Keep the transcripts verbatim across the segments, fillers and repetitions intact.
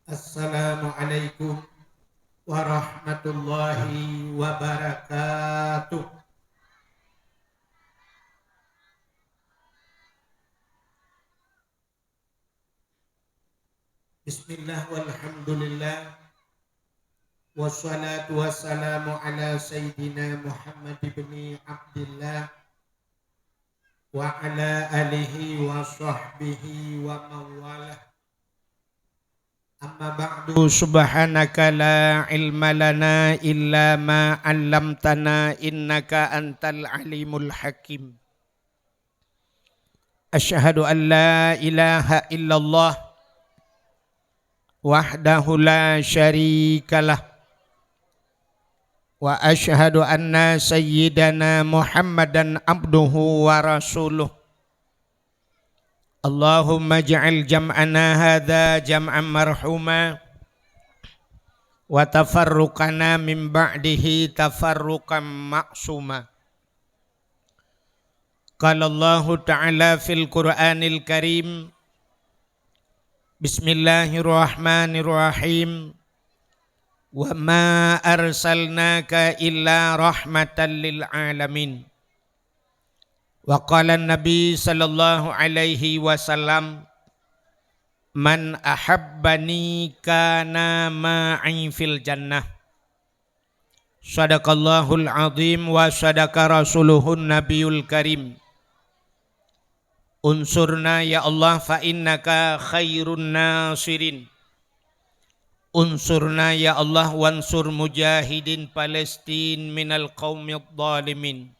Assalamualaikum warahmatullahi wabarakatuh. Bismillah walhamdulillah. Wassalatu wassalamu ala sayyidina Muhammad ibni Abdillah wa ala alihi wa sahbihi wa mawalah. Amma ba'du, subhanaka la ilma lana illa ma 'allamtana innaka antal alimul hakim. Asyhadu an la ilaha illallah wahdahu la syarikalah, wa asyhadu anna sayyidana Muhammadan abduhu wa rasuluh. Allahumma ij'al jam'ana hadza jam'an marhuma, wa tafarruqana min ba'dihi tafarruqan ma'suma. Qala Allahu ta'ala fil Qur'anil Karim, Bismillahirrahmanirrahim. Wa ma arsalnaka illa rahmatan lil alamin. Wa qala Nabi sallallahu alaihi wasallam, "Man ahabbani kana ma'i fil jannah." Sadaqallahul azim wa sadaqa rasuluhun nabiyul karim. Unsurna ya Allah fa innaka khairun nasirin. Unsurna ya Allah wansur mujahidin Palestin minal qaumidh dhalimin.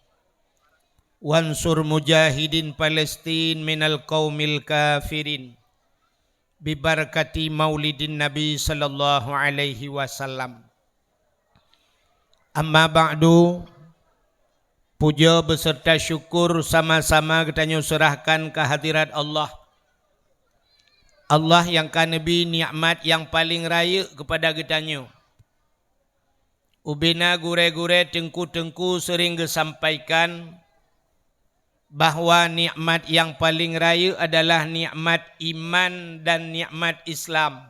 Wansur mujahidin Palestin minal qaumil kafirin. Bibarakati maulidin Nabi sallallahu alaihi wasallam. Amma ba'du, puja beserta syukur sama-sama geutanyoe serahkan keu hadirat Allah. Allah nyang ka neubri nikmat nyang paleng rayeuk keupada geutanyoe. Ubena gurée-gurée, teungku-teungku seuring geusampaikan bahwa nikmat nyang paleng rayeuk adalah nikmat iman dan nikmat Islam.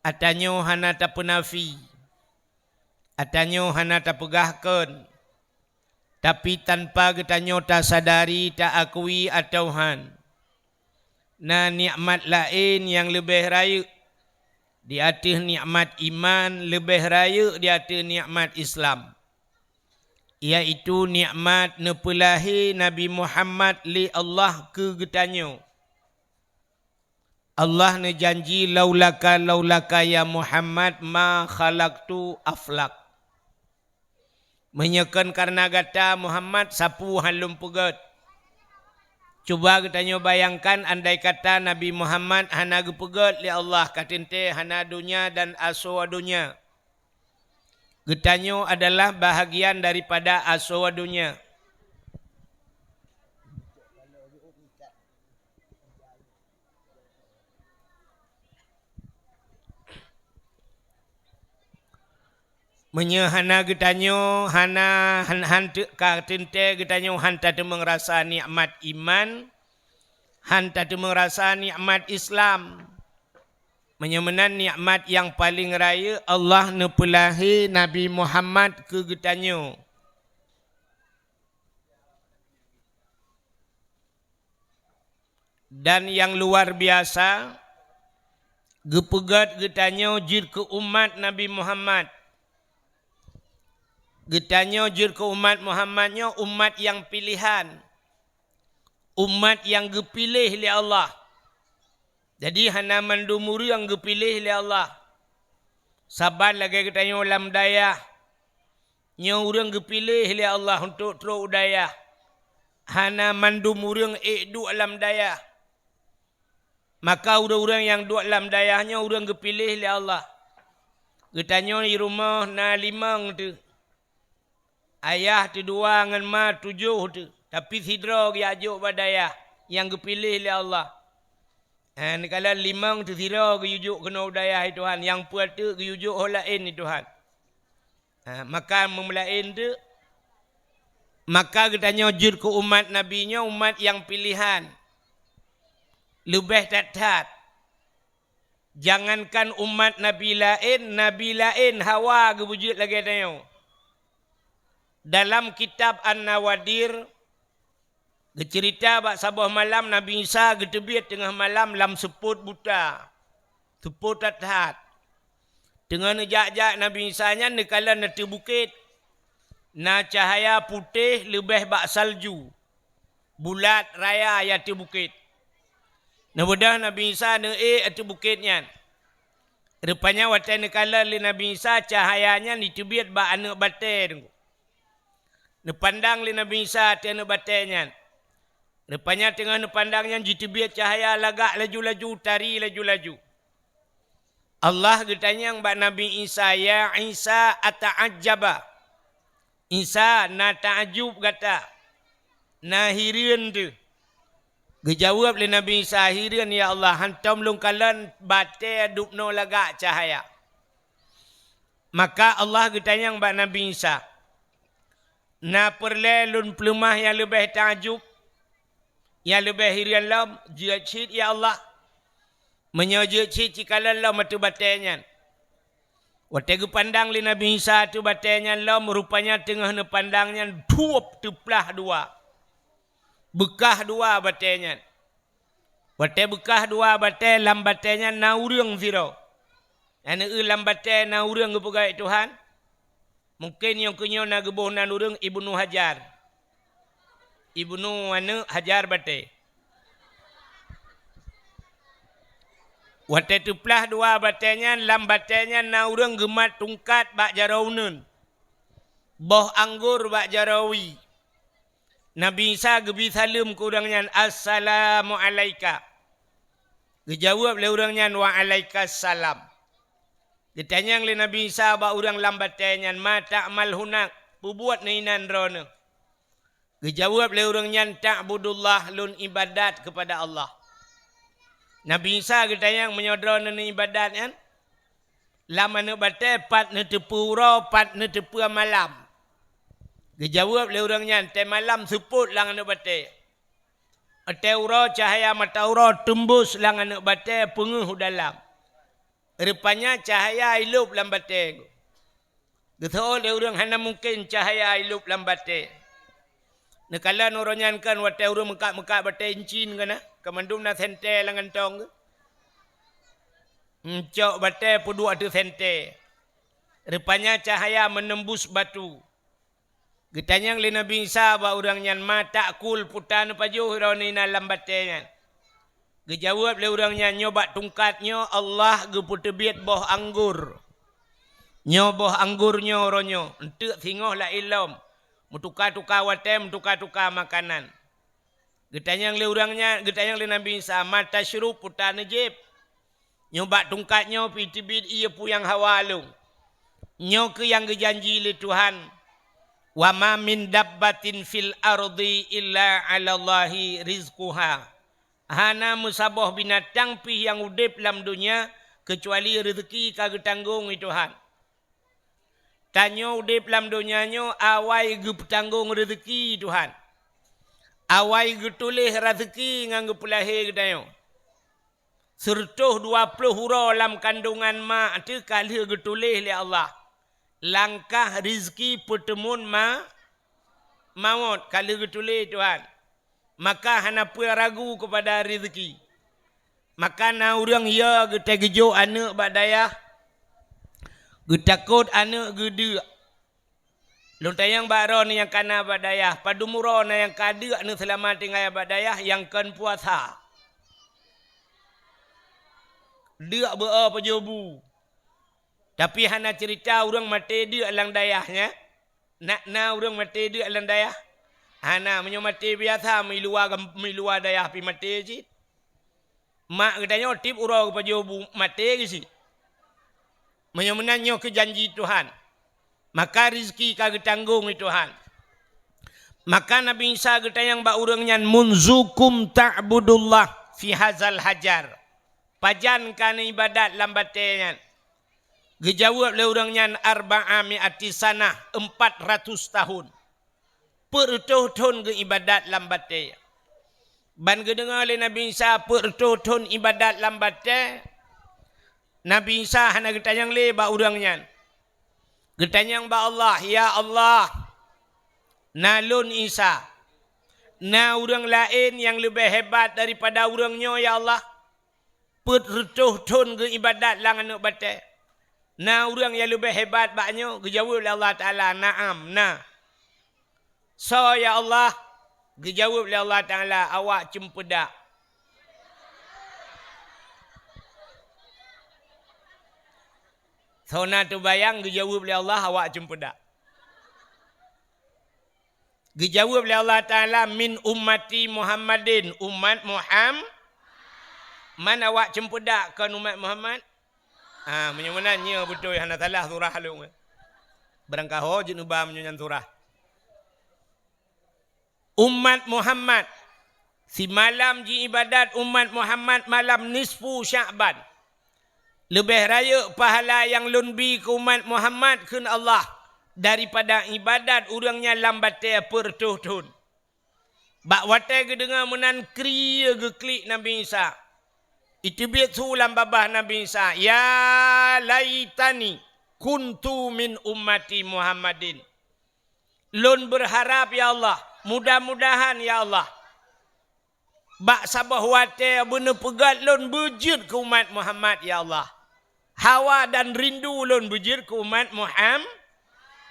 Atanyoe hana tapeunafi, atanyoe hana tapeugah kheun, tapi tanpa geutanyoe tasadari, ta-akui atawa han, na nikmat laén nyang leubeh rayeuk di ateueh nikmat iman, leubeh rayeuk di ateueh nikmat Islam, yaitu nikmat neupeulahé Nabi Muhammad lé Allah keu geutanyoe. Allah neujanji, "Laulaka, laulaka ya Muhammad, ma khalaqtul aflak." Meunyoe kon kareuna gata Muhammad, sapeue han lôn peugét. Cuba geutanyoe bayangkan, andai kata Nabi Muhammad hana geupeugét lé Allah, ka teuntée hana donya dan asoe donya. Geutanyoe adalah bahagian daripada asoe donya. Meunyoe hana geutanyoe, hana, han, han teu-, ka teuntée geutanyoe han tateumeung rasa nikmat iman, han tateumeung rasa nikmat Islam. Meunyoe meunan nikmat nyang paleng rayeuk, Allah neupeulahé Nabi Muhammad keu geutanyoe. Dan nyang luar biasa, geupeugét geutanyoe jeuet keu umat Nabi Muhammad. Geutanyoe jeuet keu umat Muhammad nyoe umat nyang pilehan, umat nyang geupiléh lé Allah. Jadi, hana mandum ureuëng geupiléh lé Allah. Saban lagée geutanyoe lam dayah, nyoe ureuëng geupiléh lé Allah untuk trok u dayah. Hana mandum ureuëng ék duek lam dayah. Maka ureuëng-ureuëng nyang duek lam dayah nyoe ureuëng geupiléh lé Allah. Geutanyoe di rumoh na limong teuh. Ayah teuh dua ngon ma tujoh teuh, tapi sidroe geujak jok bak dayah nyang geupiléh lé Allah. Ha, neukalon limong teuh sidroe geuyue jok keunoe u dayah, hai Tuhan, nyang peue teuk geuyue jok ho laén, hai Tuhan. Ha, maka meulaén teuk, maka geutanyoe jeuet keu umat Nabi nyoe umat nyang pilehan. Leubeh that-that. Jangankan umat nabi laén, nabi laén hawa geubeujeuet lagée tanyoe. Dalam kitab An-Nawadir, geuceurita bak saboh malam Nabi Isa geuteubiet teungoh malam lam seupôt buta, seupôt that-that. Teungoh neujak-jak Nabi Isa nyan neukalon ateueh bukét, na cahya putéh leubeh bak salju, bulat raya ateueh bukét. Neubeudôh Nabi Isa neuék ateueh bukét nyan. Rupanya watée neukalon lé Nabi Isa, cahya nyan jiteubiet bak aneuëk batée teungku. Neupandang lé Nabi Isa ateueh aneuëk batée nyan. Rupanya teungoh neupandang nyan jiteubiet cahya lagak laju-laju, tari laju-laju. Allah geutanyong bak Nabi Isa, "Ya Isa, ata'ajjaba?" Isa, na ta'ajub gata? Na hireuen teuh? Geujaweueb lé Nabi Isa, "Hireuen, ya Allah, hántom lôn kalon batée dubnoe lagak cahya." Maka Allah geutanyong bak Nabi Isa, "Na peureulée lôn peuleumah nyang leubeh ta'ajub, nyang leubeh hireuen lom?" "Jeuet cit, ya Allah." "Meunyoe jeuet cit, cikalon lom ateueh batée nyan." Watée geupandang lé Nabi Isa ateueh batée nyan lom, rupanya teungoh neupandang nyan, dueb, teuplah dua. Beukah dua batée nyan. Watée beukah dua batée, lam batée nyan na ureuëng sidroe. Nyan eu lam batée na ureuëng geupeugah, "Tuhan." Mungken nyang keunyoe na geuboh nan ureuëng Ibnu Hajar. Ibnu aneuëk Hajar batée. Watée teuplah dua batée nyan, lam batée nyan na ureuëng geumat tungkat bak jaroe uneuen. Boh anggor bak jaroe wie. Nabi Isa geubi saleuem keu ureuëng nyan, "Assalamu alaika." Geujaweueb lé ureuëng nyan, "Wa alaikas salam." Geutanyong lé Nabi Isa bak ureuëng lam batée nyan, "Ma ta'mal hunak?" Peubuet neuh inan droeneuh? Geujaweueb lé ureuëng nyan, "Ta'budullah, lôn iébadat keupada Allah." Nabi Isa geutanyong, "Meunyoe droeneuh neuiébadat nyan, lam aneuëk batée pat neuteupeue uroe, pat neuteupeue malam?" Geujaweueb lé ureuëng nyan, "Watée malam seupôt lam aneuëk batée. Watée uroe cahya mata uroe teumbus lam aneuëk batée peungeuh u dalam. Rupanya cahya ilôb lam batée." Geuseuôt lé ureuëng, "Hana mungken cahya ilôb lam batée." Neukalon uroe nyan kon watée ureuëng meukat-meukat batée incin keunan, keumandum na sentée lam gantong geuh. Meucok batée peuduek ateueh sentée. Rupanya cahya meunembus batu. Geutanyong lé Nabi Isa bak ureuëng nyan, "Ma ta'kul?" Peue ta neupajoh droeneuh inan lam batée nyan? Geujaweueb lé ureuëng nyan, "Nyoe bak tungkat nyoe Allah geupeuteubiet boh anggor. Nyoe boh anggor nyoe uroe nyoe, eunteuk singoh laén lom, meutuka-tuka watée, meutuka-tuka makanan." Geutanyong lé ureuëng nyan, geutanyong lé Nabi Isa, "Ma tasyrub?" Peue ta neujieb? "Nyoe bak tungkat nyoe pih teubiet ié peue nyang hawa lôn." Nyoe keuh nyang geujanji lé Tuhan, "Wa ma min dabbatin fil ardi illa 'alallahi rizquha." Hana meusaboh binatang pih nyang udeb lam donya keucuali reuzeuki ka geutanggong lé Tuhan. Tanyoe udeb lam donya nyoe awai geupeutanggong reuzeuki Tuhan. Awai geutuléh reuzeuki nyang geupeulahé geutanyoe. Sireutôh dua ploh uroe lam kandongan ma teuh ka lheueh geutuléh lé Allah. Langkah reuzeuki peuteumun ma-, mawöt ka lheueh geutuléh Tuhan. Maka hana peue ragu keupada reuzeuki. Maka na ureuëng yo geutai geujok aneuëk bak dayah, geutakot aneuëk geudeuk. Lôn tanyong bak droeneuh nyang ka na bak dayah, padum uroe na nyang ka deuk aneuëk seulama tinggai bak dayah nyang kon puasa? Deuk beu-o pajoh bu. Tapi hana ceurita ureuëng maté deuk lam dayah nyan. Na, na ureuëng maté deuk lam dayah? Hana, meunyoe maté biasa, meuiluwa gam-, meuiluwa dayah pih maté cit. Mak geutanyoe tieb uroe geupajoh bu, maté geuh cit. Meunyoe meunan nyoe keuh janji Tuhan, maka reuzeuki ka geutanggong lé Tuhan. Maka Nabi Isa geutanyong bak ureuëng nyan, "Munzukum ta'budullah fi hazal hajar?" Pajan ka neuibadat lam batée nyan? Geujaweueb lé ureuëng nyan, "Arba'a mi'ati sanah, empat ratus tahun." Peuet reutôh thon geuibadat lam batée. Ban geudeungoe lé Nabi Isa peuet reutôh thon ibadat lam batée, Nabi Isa hana geutanyong lé bak ureuëng nyan. Geutanyong bak Allah, "Ya Allah, na lôn Isa, na ureuëng laén nyang leubeh hebat daripada ureuëng nyoe, ya Allah? Peuet reutôh thon geuibadat lam aneuëk batée. Na ureuëng nyang leubeh hebat bak nyoe?" Geujaweueb lé Allah Taala, "Na'am, na." "Soe, ya Allah?" Geujaweueb lé Allah Taala, "Awak ceumpeudak." Soe na teubayang geujaweueb lé Allah, "Awak ceumpeudak." Geujaweueb lé Allah Taala, "Min ummati Muhammadin," umat Muham-, man awak ceumpeudak kon umat Muhammad? Ah, meunyoe meunan nyoe beutôi hana salah surah lôn. Barangkaho jeuet neuba meunyoe nyan surah. Umat Muhammad, simalam jiibadat umat Muhammad malam nisfu Sya'ban. Leubeh rayeuk pahala nyang lôn bi keu umat Muhammad kheun Allah daripada ibadat ureuëng nyan lam batée peuet reutôh thon. Bak watée geudeungoe meunan krie geuklik Nabi Isa. Iteubiet su lam babah Nabi Isa, "Ya laitani kuntu min ummati Muhammadin." Lôn beurharap, ya Allah, mudah-mudahan, ya Allah, bak saboh watée beuneupeugét lôn beujeuet keu umat Muhammad, ya Allah. Hawa dan rindu lôn beujeuet keu umat Muham-,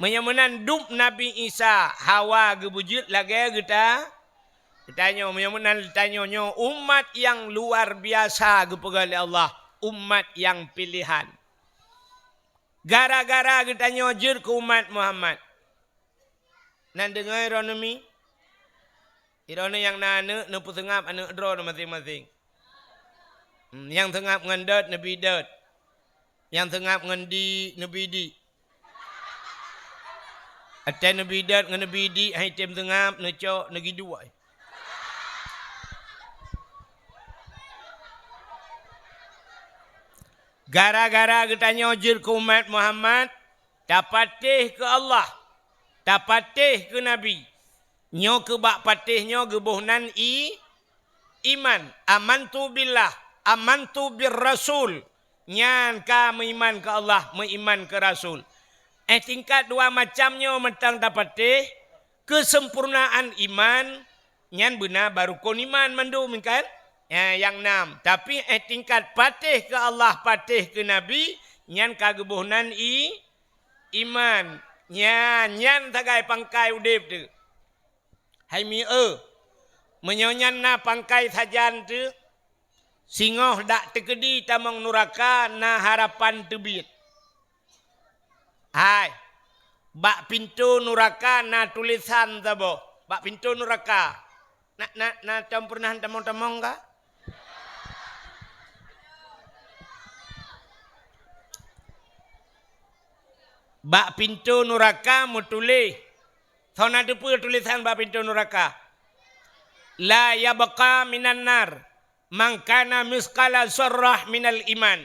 meunyoe meunan dub Nabi Isa, hawa geubeujeuet lagée geuta-, geutanyoe. Meunyoe meunan tanyoe nyoe umat nyang luar biasa geupeugah lé Allah, umat nyang piléhan. Gara-gara geutanyoe jeuet keu umat Muhammad. Nan deungoe droeneuh mi? Droeneuh nyang na aneuëk neupeuseungab aneuëk droeneuh maséng-maséng. Hmm, nyang seungab ngon dot neubi dot. Nyang seungab ngon di neubi di. Watée neubi dot ngon neubi di hai tem seungab neucok neugiduek. Gara-gara geutanyoe jeuet keu umat Muhammad, tapatéh keu Allah, tapatéh keu Nabi. Nyoe keu bak patéh nyoe geuboh nan i-, iman. Amantu billah, amantu bir rasul. Nyan ka meuiman keu Allah, meuiman keu Rasul. Eh, tingkat dua macam nyoe mantong tapatéh, keuseumpurnaan iman, nyan beuna barukon iman mandum, kan? Ya, nyang nam. Tapi, eh, tingkat patéh keu Allah, patéh keu Nabi, nyan ka geuboh nan i-, iman. Nyan, nyan sagai pangkai udeb teuh. Hai mi-, eu, meunyoe nyan na pangkai sajan teuh, singoh dak teukeudi tamong nuraka na harapan teubiet. Hai, bak pintoe nuraka na tulésan saboh. Bak pintoe nuraka. Na, na, na tom peureunah tamong-tamong ka? Bak pintoe nuraka meutuléh. Soe na teupeue tulésan bak pintoe nuraka? "La yabqa minan nar man kana misqala zarrah minal iman."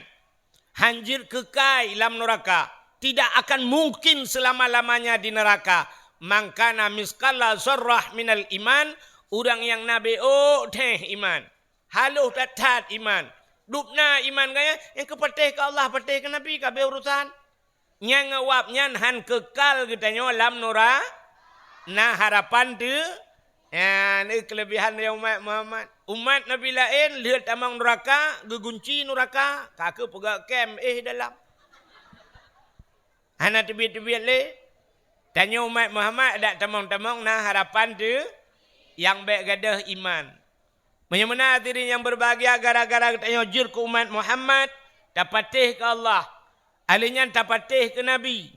Hanjeuet keukai lam nuraka. Tidak akan mungkin selama-lamanya di neraka. "Man kana misqala zarrah minal iman", ureuëng nyang na beuôk teuh iman. Haloh that-that iman. Dubna iman gaya, nyang keu patéh keu Allah, patéh keu Nabi, ka abéh urusan. Nyang awab nyan han keukal geutanyoe lam nura-, na harapan teu-, nyan, eh, keuleubihan dari umat Muhammad. Umat Nabi laén lheueh tamong nuraka, geugunci nuraka, ka keuh peugah kem, eh, dalam. Hana teubiet-teubiet lé. Tanyoe umat Muhammad dak tamong-tamong na harapan teu-, nyang bék gadôh iman. Meunyoe meunan hadirin nyang berbahagia, gara-gara geutanyoe jeuet keu umat Muhammad, tapatéh keu Allah. Alèh nyan tapatéh keu Nabi.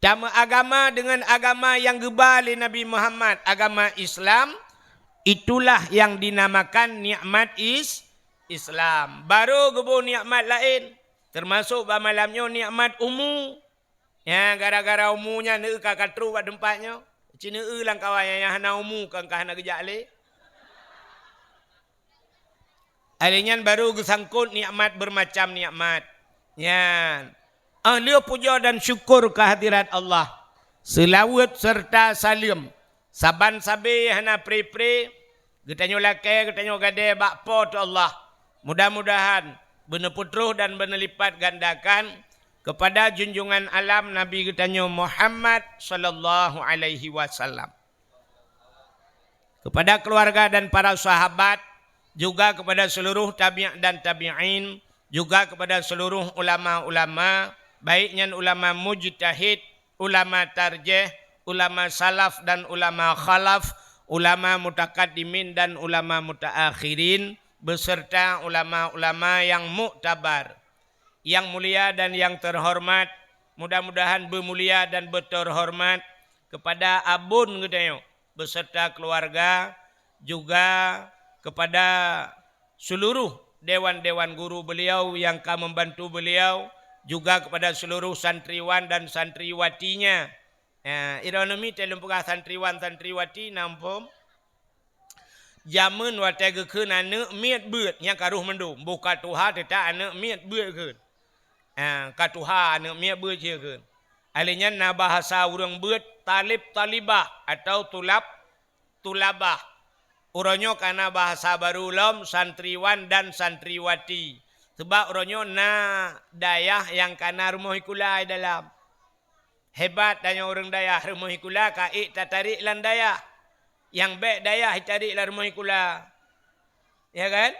Tameuagama deungon agama nyang geuba lé Nabi Muhammad, agama Islam, itulah yang dinamakan nikmat is-, Islam. Barô geuboh nikmat laén, teumasok bak malam nyoe nikmat umu. Nyan gara-gara umu nyan neueu ka, ka trok bak teumpat nyoe. Ci neueu lam kawan nyang, nyang hana umu kan ka hana geujak lé. Alèh nyan barô geusangkot nikmat, bermacam nikmat. Nyan. Ah, lheueh puja dan syukur kehadirat Allah. Seulaweuet serta saleuem. Saban sabé hana pré-pré, geutanyoe lakée, geutanyoe gadée bak Po teu Allah. Mudah-mudahan beuneuputroh dan beuneulipatgandakan keupada junjungan alam Nabi geutanyoe Muhammad sallallahu alaihi wasallam, keupada keuluwarga dan para sahabat, juga keupada seuluruh tabi' dan tabi'in, juga keupada seuluruh ulama-ulama, baik nyan ulama mujtahid, ulama tarjih, ulama salaf dan ulama khalaf, ulama mutakaddimin dan ulama mutaakhirin, beserta ulama-ulama nyang muktabar. Nyang mulia dan nyang teuhoreumat, mudah-mudahan beumulia dan beuteuhoreumat keupada abon geutanyoe beserta keuluwarga, juga keupada seuluruh dewan-dewan guru beuliau nyang ka meubantu beuliau, juga keupada seuluruh santriwan dan santriwatinya. Eh, ironomi teuh lôn peugah santriwan santriwati na muphom. Jameun watée geukheun aneuëk miet beuet nyang ka rhoh mandum, boh ka tuha teutap aneuëk miet beuet kheun. Ah, ka tuha aneuëk miet beuet cit kheun. Alèh nyan na bahasa ureuëng beuet talib talibah atau tulab tulabah. Uroe nyoe ka na bahasa barô lom santriwan dan santriwati. Sabab uroe nyoe na dayah nyang ka na rumoh sikula di dalam. Hebat tanyoe ureuëng dayah, rumoh sikula ka ék tatarék lam dayah. Nyang bék dayah jitarék lam rumoh sikula. Ya kan?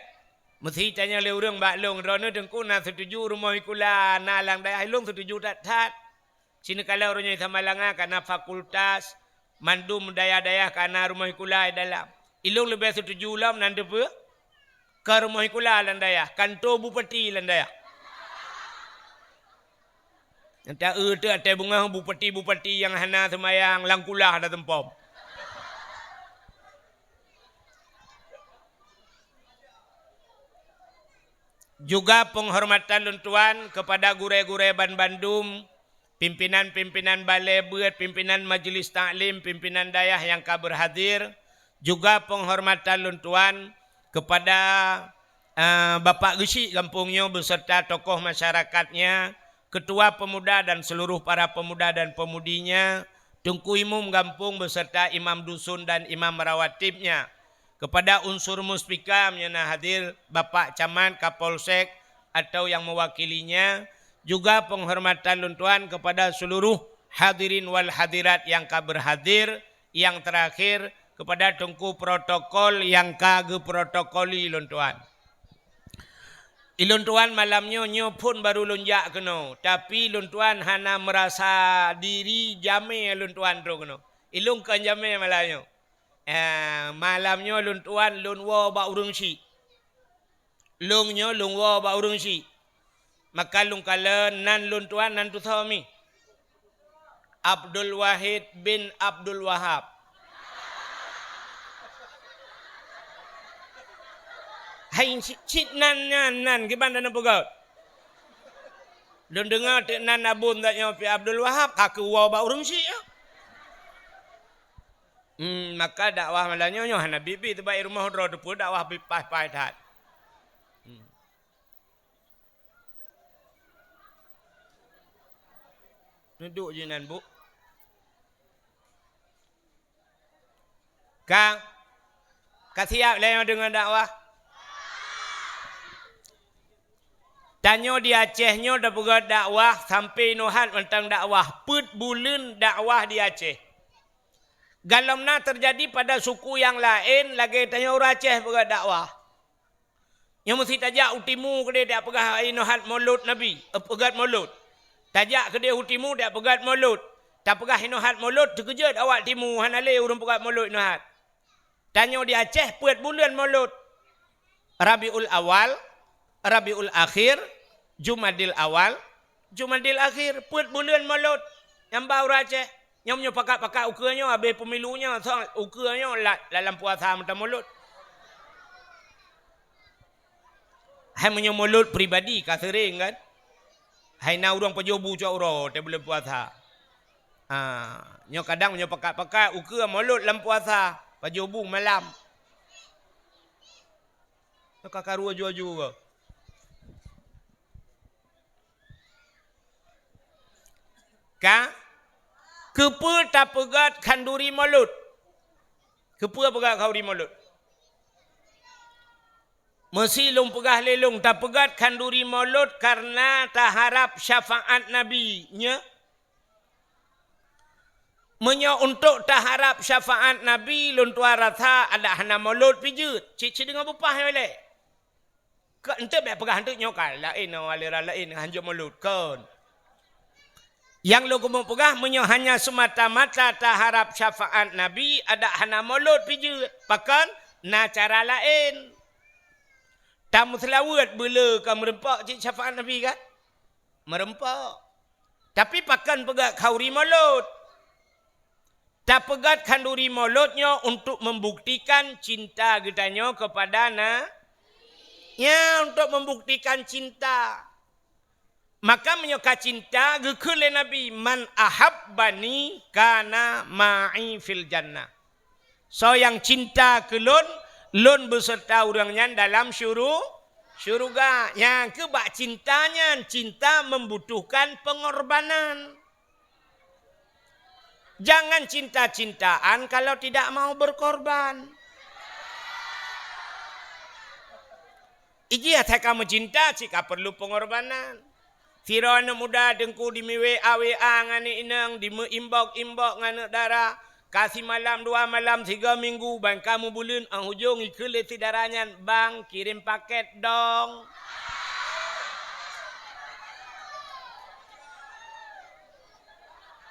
Meuseuti tanyoe lé ureuëng bak lôn, droeneuh teungku na seutuju rumoh sikula na lam dayah, ilôn seutuju that-that. Sineukala uroe nyoe Samalanga ka na fakultas, mandum dayah-dayah ka na rumoh sikula di dalam. Ilôn leubeh seutuju lom nan teupeue? Ka rumoh sikula lam dayah, kanto bupati lam dayah. Nyang ta-eu teuh até beungoh bupati-bupati nyang hana seumayang lam kulah na teumpom. Juga peunghormatan lôn tuan keupada gurée-gurée banmandum, pimpinan-pimpinan balée beuet, pimpinan majlis taklim, pimpinan dayah nyang ka beurhadir, juga peunghormatan lôn tuan keupada, eh, Bapak Geuchik gampông nyoe beuseurta tokoh masyarakatnya, keutua peumuda dan seuluruh para peumuda dan peumundinya, Teungku Imum gampông beuseurta imam dusun dan imam rawatibnya, keupada unsur muspika meunyoe na hadir, Bapak Camat, Kapolsek, atau nyang meuwakilinya, juga peunghormatan lôn tuan keupada seuluruh hadirin wal hadirat nyang ka beurhadir, nyang teurakhir keupada teungku protokol nyang ka geuprotokoli lôn tuan. Ilôn tuan malam nyoe, nyoe phon barô lôn jak keunoe, tapi lôn tuan hana meurasa diri jamé lôn tuan trok keunoe. Ilôn kon jamé malam nyoe. Eh, malam nyoe lôn tuan lôn woe bak ureuëng syik. Lôn nyoe lôn woe bak ureuëng syik. Maka lôn kalon nan lôn tuan nan tusoe mi. Abdul Wahid bin Abdul Wahab. Hai cit, cit nan, nan, nan, kiban dan peugah. Lôn deungoe teuk nan abon that nyoe pi Abdul Wahab, ka keuwoe bak ureuëng syik nyoe. Hmm, maka dakwah malam nyoe, nyoe hana biet-biet teuh bak i rumoh droe teupeue dakwah biet paih-paih that. Hmm. Neuduek jih nan, Bu. Ka, ka siap lé nyoe deungon dakwah? Tanyoe di Aceh nyoe tapeugét dakwah sampoe inoe hat mantong dakwah, peuet buleuen dakwah di Aceh. Galom na teujadi pada suku nyang laén lagée tanyoe ureuëng Aceh peugét dakwah. Nyoe meusi tajak u timu keudeh tapeugah inoe hat mulod Nabi, eh, peugét mulod. Tajak keudeh u timu tapeugét mulod. Tapeugah inoe hat mulod, teukeujot awak timu hana lé ureuëng peugét mulod inoe hat. Tanyoe di Aceh peuet buleuen mulod. Rabiul Awal, Rabiul Akhir, Jumadil Awal, Jumadil Akhir, peuet buleuen mulod. Nyang ba ureuëng Aceh. Nyoe meunyoe pakat-pakat ukeue nyoe habéh pemilu nyoe, song ukeue nyoe la-, lam puasa meutamulod. Hai meunyoe mulod pribadi ka seuring kan? Hai na ureuëng pajoh bu cok uroe teuh buleuen puasa. Ha, nyoe kadang meunyoe pakat-pakat ukeue mulod lam puasa, pajoh bu malam. Nyoe ka karu aju-aju ke? Ka? Keupeue tapeugét khanduri mulod? Keupeue peugét khanduri mulod? Meusi lôn peugah lé lôn, tapeugét khanduri mulod kareuna taharab syafaat Nabi, nya? Meunyoe untuk taharab syafaat Nabi, lôn tuan rasa adak hana mulod pih jeuet. Cit-cit deungon bupah nyoe lé. Ka enteuk bèk peugah enteuk nyoe ka laén, aliran laén hanjeuet mulod, kon. Nyang lôn keumeung peugah, meunyoe hanya semata-mata taharab syafaat Nabi, adak hana mulod pih jeuet. Pakon? Na cara laén. Tameuseulaweuet beuleu ka meureumpok cit syafaat Nabi kan? Meureumpok. Tapi pakon peugét khanduri mulod? Tapeugét khanduri mulod nyoe untuk membuktikan cinta geutanyoe kepada na-, ya, untuk membuktikan cinta. Maka meunyoe ka cinta, geukheun lé Nabi, "Man ahabbani kana ma'i fil jannah." Soe nyang cinta keu lôn, lôn beuseureuta ureuëng nyan dalam syuru-, syuruga. Nyang keu bak cinta nyan, cinta membutuhkan pengorbanan. Jangan cinta-cintaan kalau tidak mau berkorban. Iji asai ka meucinta cit ka perlu pengorbanan. Sidroe aneuëk muda teungku di mi-W A-W A ngon aneuëk inong, di meu-inbox-inbox ngon aneuëk dara, ka simalam dua malam sigoe minggu ban ka meubuleuen, óh ujong ikheun lé si dara nyan, "Bang, kirém paket dong."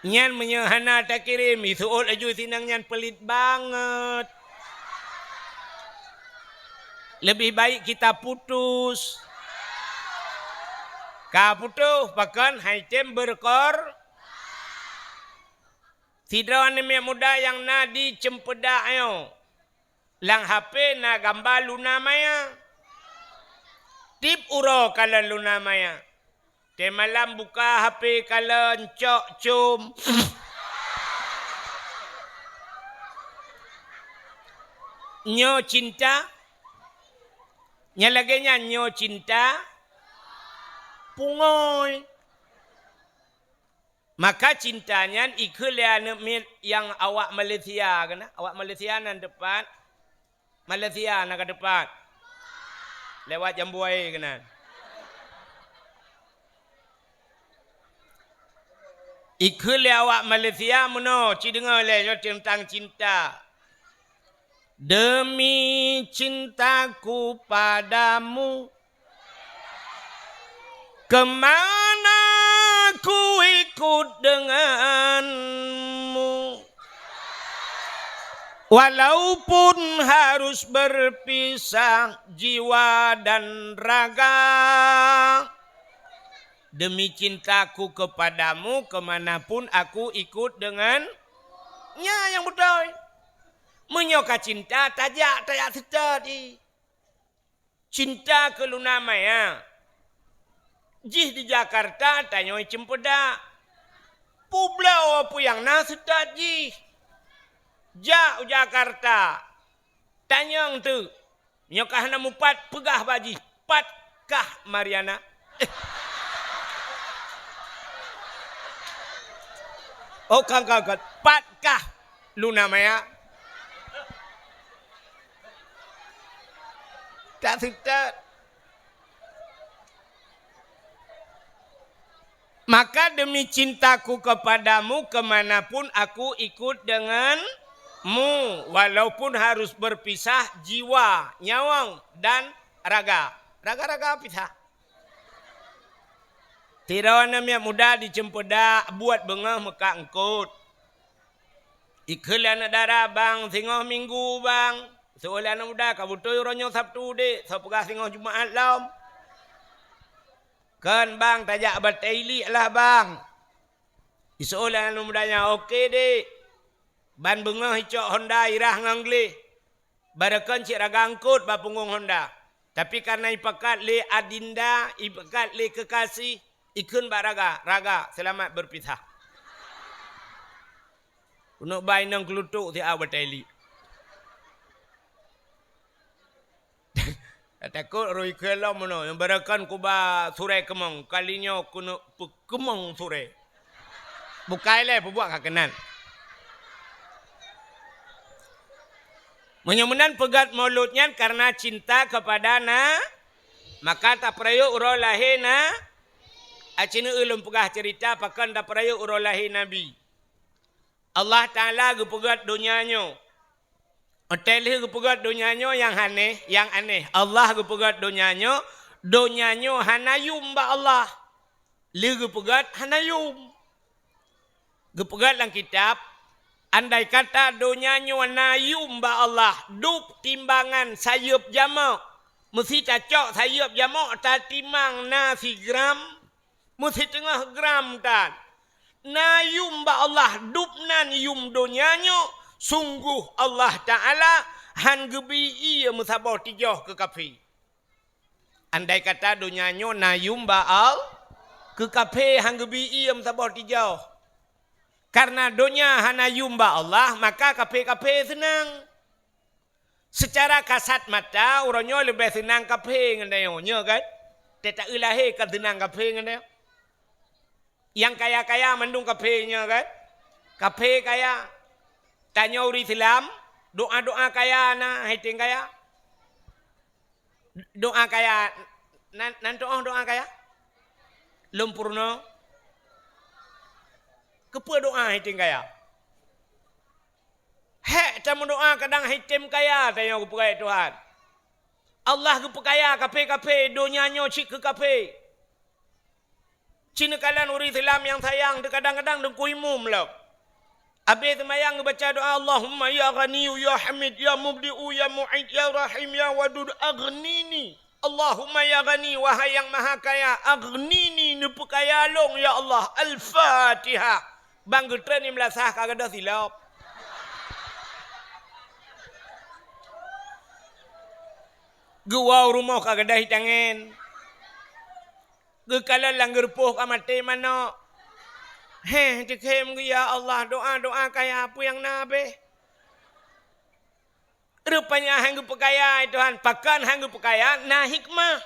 Nyan meunyoe hana takirém, iseuôt laju sinang nyan pelit banget. Lebih baik kita putus. Ka putus, pakon? Hai tem berkor-, sidroe aneuëk muda nyang na di Cempedak nyoe. Lam H P na gamba Luna Maya. Tiep uroe kalon Luna Maya. Tiep malam buka H P kalon, cok com. Nyoe cinta? Nyang lagée nyan nyoe cinta? Pungoe. Maka cinta nyan ikheun lé aneuëk miet nyang awak Malaysia keunan. Awak Malaysia nan teupat. Malaysia na ka teupat. Lewat Jambuai keunan. Ikheun lé awak Malaysia meunoe, ci deungoe lé nyoe teuntang cinta. Demi cintaku padamu, kemana ku ikut denganmu, walaupun harus berpisah jiwa dan raga. Demi cintaku kepadamu, kemanapun aku ikut dengan, nya nyang beutôi. Meunyoe ka cinta, tajak, tajak seutôt jih. Cinta keu Luna Maya. Jih di Jakarta, tanyoe Cempedak. Peubloe peue nyang na seutôt jih. Jak u Jakarta. Tanyong teuk. Nyoe ka hana mupat, peugah bak jih. Pat kah Mariana? Eh. Oh, kan, kan, kan. Pat kah Luna Maya? Tak seutôt. Maka demi cintaku kepadamu, kemanapun aku ikut denganmu, walaupun harus berpisah jiwa, nyawöng, dan raga. Raga-raga pisah. Sidroe aneuëk miet muda di Cempedak buet beungoh meukat eungkôt. Ikheun lé aneuëk dara, "Bang, singoh Minggu, Bang." Seuôt lé aneuëk muda, "Ka beutôi uroe nyoe Sabtu, Dek, soe peugah singoh Jumat lom?" "Kon, Bang, tajak Batée Iliek lah, Bang." Iseuôt lé aneuëk muda nyan, "Oke, Dek." Ban beungoh icok Honda irah ngon gleh. Barokon cit raga eungkôt bak punggong Honda. Tapi kareuna ipakat lé adinda, ipakat lé kekasih, ikheun bak raga, "Raga, selamat berpisah." Keuneuk ba inong keulutuk siat Batée Iliek. Takot roh ikheun lom meunoe, nyang barokon kuba surée keumong, kali nyoe keuneuk peukeumong surée. Bukai lé peubuet ka keunan. Meunyoe meunan peugét Maulud nyan karena cinta kepada na, maka tapeurayeuk uroe lahé na, a, ci neueu lôn peugah ceurita pakon tapeurayeuk uroe lahé Nabi. Allah Taala geupeugét donya nyoe. Watée lheueh geupeugét donya nyoe nyang aneh, nyang aneh. Allah geupeugét donya nyoe, donya nyoe hana yum bak Allah. Lheueh geupeugét hana yum. Geupeugét lam kitab, andai kata donya nyoe na yum bak Allah, dub timbangan sayeuep jamok, meusi tacok sayeuep jamok tatimang na sigram, meusiteungoh gram tan. Na yum bak Allah, dub nan yum donya nyoe, sunggoh Allah Taala han geubi ié meusaboh tijoh keu kafé. Andai kata donya nyoe na yum bak Allah, keu kafé han geubi ié meusaboh tijoh. Karena donya hana yum bak Allah, maka kafé-kafé seunang. Seucara kasat mata, uroe nyoe leubeh seunang kafé ngon tanyoe, nyo kan? Teuta eu lahé ka seunang kafé ngon tanyoe. Nyang kaya-kaya mandum kafé nyo kan? Kafé kaya. Tanyoe ureuëng Islam, doa-doa kaya na, hai teueng kaya. Doa kaya, nan, nan tuoh doa kaya? Lôn peurunoe. Keupeue doa hai teueng kaya? Hék tameudoa kadang hai tém kaya tanyoe geupeugah Tuhan. Allah geupeukaya kafé-kafé, donya nyoe cit keu kafé. Ci neukalon ureuëng Islam nyang sayang, teukadang-kadang teungku imum lom. Abéh seumayang geubaca doa, "Allahumma ya Ghaniyyu ya Hamid ya Mubdi'u ya Mu'id ya Rahim ya Wadud aghnini." Allahumma ya Ghani, wahai Nyang Maha Kaya, aghnini, neupeukaya lôn ya Allah. Al-Fatihah. Bang geutrön di meulasah ka gadôh silop. Geuwoe rumoh ka gadôh itangen. Geukalon lam geurupoh ka maté manok. Heh, teukhém geuh, ya Allah, doa-doa kaya peue nyang na abéh. Rupanya han geupeukaya, hai Tuhan, pakon han geupeukaya, na hikmah.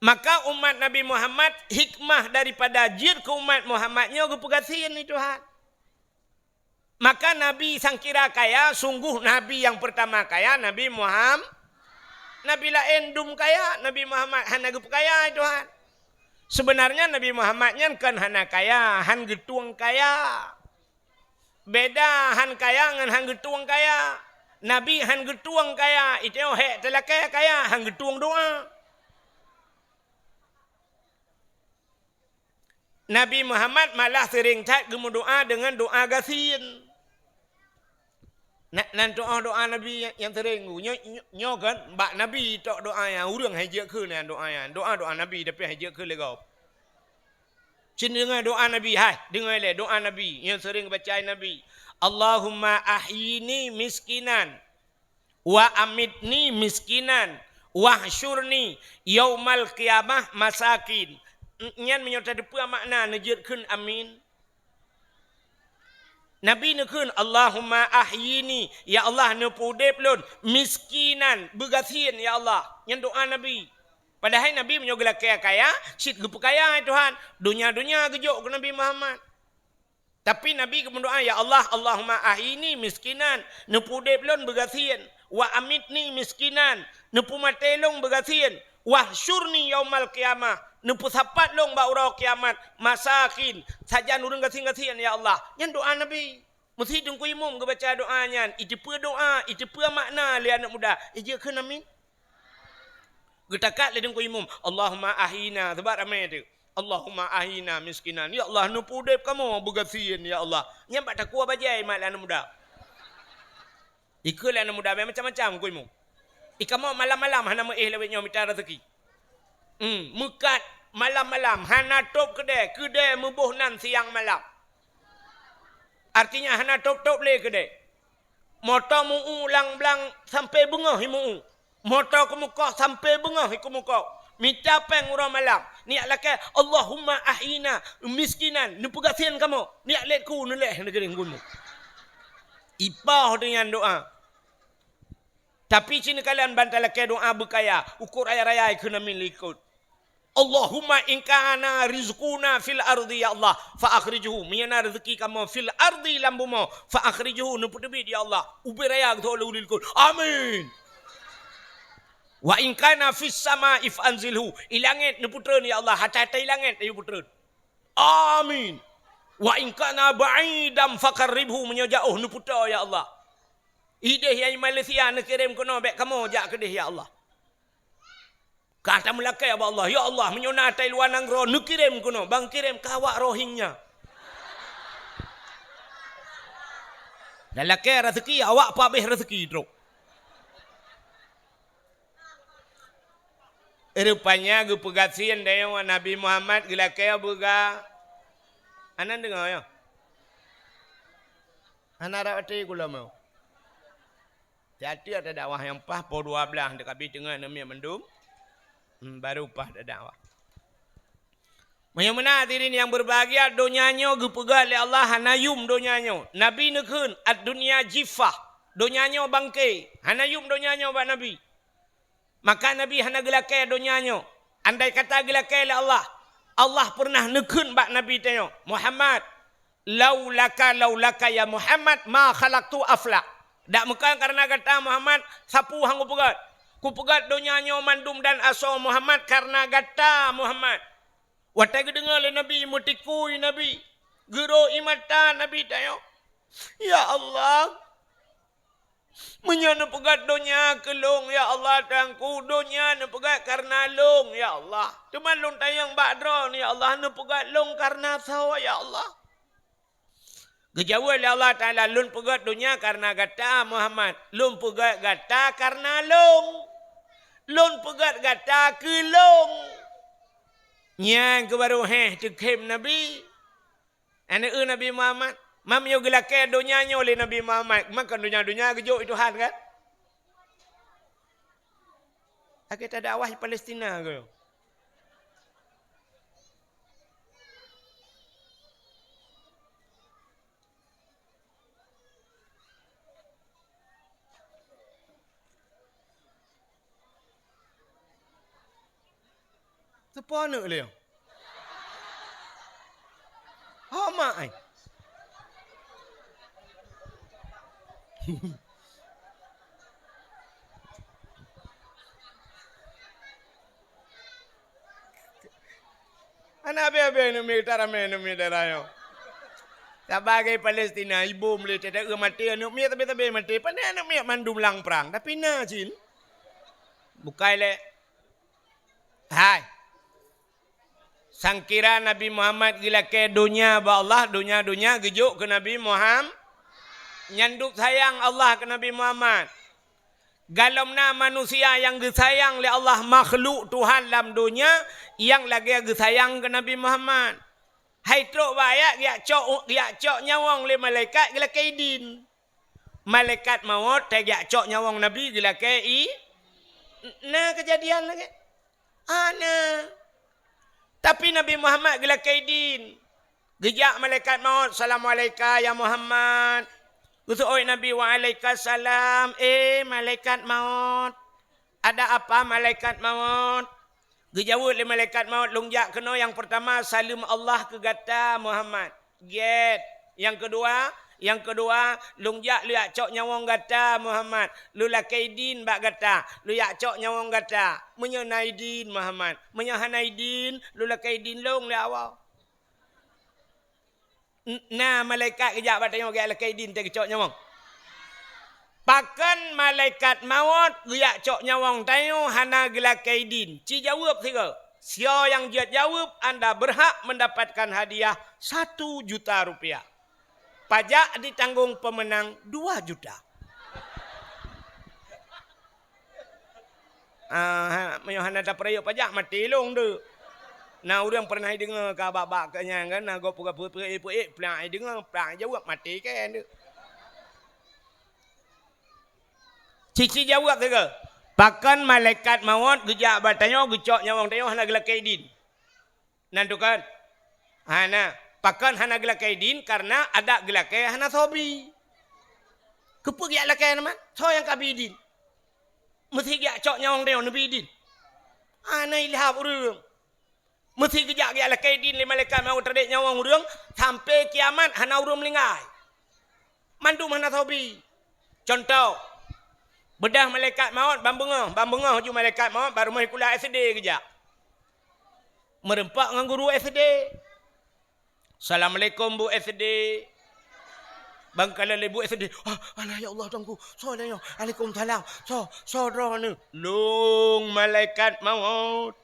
Maka umat Nabi Muhammad, hikmah daripada jeuet keu umat Muhammad nyoe geupeugasien, hai Tuhan. Maka Nabi sangkira kaya, sunggoh Nabi nyang peurtama kaya, Nabi Muham-, Nabi laén dum kaya, Nabi Muhammad hana geupeukaya, hai Tuhan. Seubeunarnya Nabi Muhammad nyan kon hana kaya, han geutueng kaya. Beda han kaya ngon han geutueng kaya. Nabi han geutueng kaya, iteuh hék teulakée kaya, han geutueng doa. Nabi Muhammad malah seuréng that geumeudoa deungon doa gasien. Na-, nan tuoh doa Nabi nyang, nyang seuréng, nyo-, nyo-, nyoe kan bak Nabi tok doa nyan, ureuëng hai jeuet kheun nyan doa nyan. Doa-doa Nabi tapi hai jeuet kheun lé gob. Cit deungoe doa Nabi, hai, deungoe lé doa Nabi nyang seuréng baca Nabi. "Allahumma ahyini miskinan, wa amitni miskinan, wahsyurni yaumal qiyamah masakin." Nyan meunyoe tateupeue makna neujeuet kheun amin. Nabi neukheun, "Allahumma ahyini," ya Allah, neupeuudeb lôn, "miskinan," beugasien, ya Allah. Nyan doa Nabi. Padahai Nabi meunyoe geulakée kaya, cit geupeukaya, hai Tuhan. Donya-donya geujok keu Nabi Muhammad. Tapi Nabi geumeudoa, "Ya Allah, Allahumma ahyini miskinan," neupeuudeb lôn beugasien, "wa amitni miskinan," neupeumaté lôn beugasien, "wahsyurni yaumal qiyamah," neupeusapat lôn bak uroe kiamat, "masakin," sajan ureuëng gasien-gasien, ya Allah. Nyan doa Nabi. Meusi teungku imum geubaca doa nyan, iteupeue doa, iteupeue makna lé aneuëk muda. Ijeuet kheun amin. Geutakat lé teungku imum, "Allahumma ahyina," sabab ramé teuh. "Allahumma ahyina miskinan." Ya Allah, neupeuudeb kamoe beugasien, ya Allah. Nyan bak takue bajée mat lé aneuëk muda. Ikheun lé aneuëk muda, macam-macam teungku imum. Ikamoe malam-malam hana meuéh lawét nyoe mita raseuki. Hmm, meukat malam-malam, hana tôb keudée, keudée meuboh nan siang malam. Artinya hana tôb-tôb lé keudée. Moto meu-u lam blang sampoe beungoh imeu-u. Moto keumeukoh sampoe beungoh ikeumeukoh. Mita péng uroe malam. Niyak lakée, "Allahumma ahyina miskinan." Neupeugasien kamoe. Niyak lét ku neuléh neugeuring gunong. Ipoh deungon doa. Tapi ci neukalon ban talakée doa beukaya, ukur raya-raya keu namin likot. "Allahumma in kana rizquna fil ardi, ya Allah, fa akhrijhu." Meunyoe na rezeki kamoe fil ardi, lam bumoe, "fa akhrijhu," neupeuteubiet, ya Allah. Ubé raya geutôk lé uleue likot. Amin. "Wa in kana fis sama'i fa anzilhu." I langét neupeutreun, ya Allah. Hatai-hatai langét neupeutreun. Amin. "Wa in kana ba'idan faqarribhu," meunyoe jaoh neupeutô, ya Allah. Idéh nyang Malaysia neukirém keunoe, bék kamoe jak keudéh, ya Allah. Ka tameulakée bak Allah, "Ya Allah, meunyoe na tai luwa nanggroe neukirém keunoe, ban kirém keu awak Rohingya." Dah lakée raseuki, awak pabéh raseuki trok. Rupanya geupeugah sien dayong Nabi Muhammad geulakée beuga. Anan deungoe, ya? Hana rab até gula meu. Tiap-tiap tadakwah nyang paih poh dua blaih, teukabi teungoh aneuk miet mandum, hmm, baru paih tadakwah. Meunyoe meunan hadirin nyang berbahagia, donya nyoe geupeugah lé Allah hana yum donya nyoe. Nabi neukheun, "Ad-dunya jiffah." Donya nyoe bangke. Hana yum donya nyoe bak Nabi. Maka Nabi hana geulakée donya nyoe. Andai kata geulakée lé Allah, Allah peureunah neukheun bak Nabi tanyoe, "Muhammad, laulaka, laulaka ya Muhammad, ma khalaqtu aflak." Dak meukan kareuna gata Muhammad, sapeue han kupeugét. Kupeugét donya nyoe mandum dan asoe Muhammad kareuna gata Muhammad. Watée geudeungoe lé Nabi, meutikui Nabi, geuro ie mata Nabi tanyoe. Ya Allah, meunyoe neupeugét donya keu lôn, ya Allah, Tuhanku, donya neupeugét kareuna lôn, ya Allah. Teuma lôn tanyong bak Droeneuh, ya Allah, neupeugét lôn kareuna soe, ya Allah? Geujaweueb lé Allah Taala, "Lôn peugét donya kareuna gata, Muhammad. Lôn peugét gata kareuna lôn. Lôn peugét gata keu lôn." Nyan keuh baru héh teukhém Nabi. Aneuk Nabi Muhammad. Meunyoe geulakée donya nyoe lé Nabi Muhammad, maka donya-donya geujok Tuhan, kan? Lagée tadakwah Palestina keuh. Teupeue aneuk lé? Ho mak ai. Hana abée-abée aneuk miet, taramé aneuk miet daerah nyoe. Saban lagée Palestina, ibom lé teuh, maté aneuk miet, sabe-sabe maté. Pane aneuk miet mandum lam prang, tapi na cit. Bukai lé. Hai. Sangkira Nabi Muhammad geulakée donya bak Allah, donya-donya geujok keu Nabi Muhammad. Nyan dub sayang Allah keu Nabi Muhammad. Galom na manusia nyang geusayang lé Allah, makhluk Tuhan lam donya, nyang lagée geusayang keu Nabi Muhammad. Hai trok bak ayat, geujak cok, geujak cok nyawöng lé malaikat geulakée idin. Malaikat mawöt tajak cok nyawöng Nabi geulakée i-, na keujadian lagée? Hana. Tapi Nabi Muhammad geulakée idin. Geujak malaikat mawöt, "Assalamualaika ya Muhammad." Geuseuôt Nabi, "Waalaikumsalam, eh malaikat mawöt." "Ada apa malaikat mawöt?" Geujaweueb lé malaikat mawöt, "Lôn jak keunoe nyang peurtama saleuem Allah keu gata Muhammad. Gét, nyang keudua, nyang keudua, lôn jak lôn jak cok nyawöng gata Muhammad. Lôn lakée idin bak gata, lôn jak cok nyawöng gata. Meunyoe na idin Muhammad, meunyoe hana idin, lôn lakée idin lôn lé Allah." N-, na malaikat geujak bak tanyoe geulakée idin teuh geucok nyawöng. Pakon malaikat mawöt geujak cok nyawöng tanyoe hana geulakée idin? Ci jaweueb sigoe. Sioe nyang jeuet jaweueb, anda berhak mendapatkan hadiah satu juta rupiah. Pajak ditanggung pemenang dua juta. Ah, ha, meunyoe hana tapeurayeuk pajak, maté lôn deuek. Na ureuëng pernah deungoe ka bak-bak keu nyan kan, na gob peugah peuék-peuék, plak deungoe, plak jaweueb, maté kan deuek. Ci-ci jaweueb sigoe. Pakon malaikat mawöt geujak bak tanyoe, geucok nyawöng tanyoe hana geulakée idin? Nan tukon? Hana. Pakon hana geulakée idin? Kareuna adat geulakée hana soe bi. Keupeue geujak lakée nyan? Soe nyang ka bi idin? Meusti geujak cok nyawöng tanyoe neubi idin. Hana ilham ureuëng. Meusi geujak geulakée idin lé malaikat maut tarék nyawöng ureuëng, sampoe kiamat hana ureuëng meuninggai. Mandum hana soe bi. Cuntoh, beudôh malaikat maut ban beungoh, ban beungoh ju malaikat maut bak rumoh sikula S D geujak. Meureumpok ngon guru S D. "Assalamualaikum, Bu S D." Ban kalon lé Bu S D, "Ah, alah, ya Allah, Tuanku. Soe nyoe?" "Alaikumsalam. Soe, soe droeneuh?" "Lôn malaikat maut."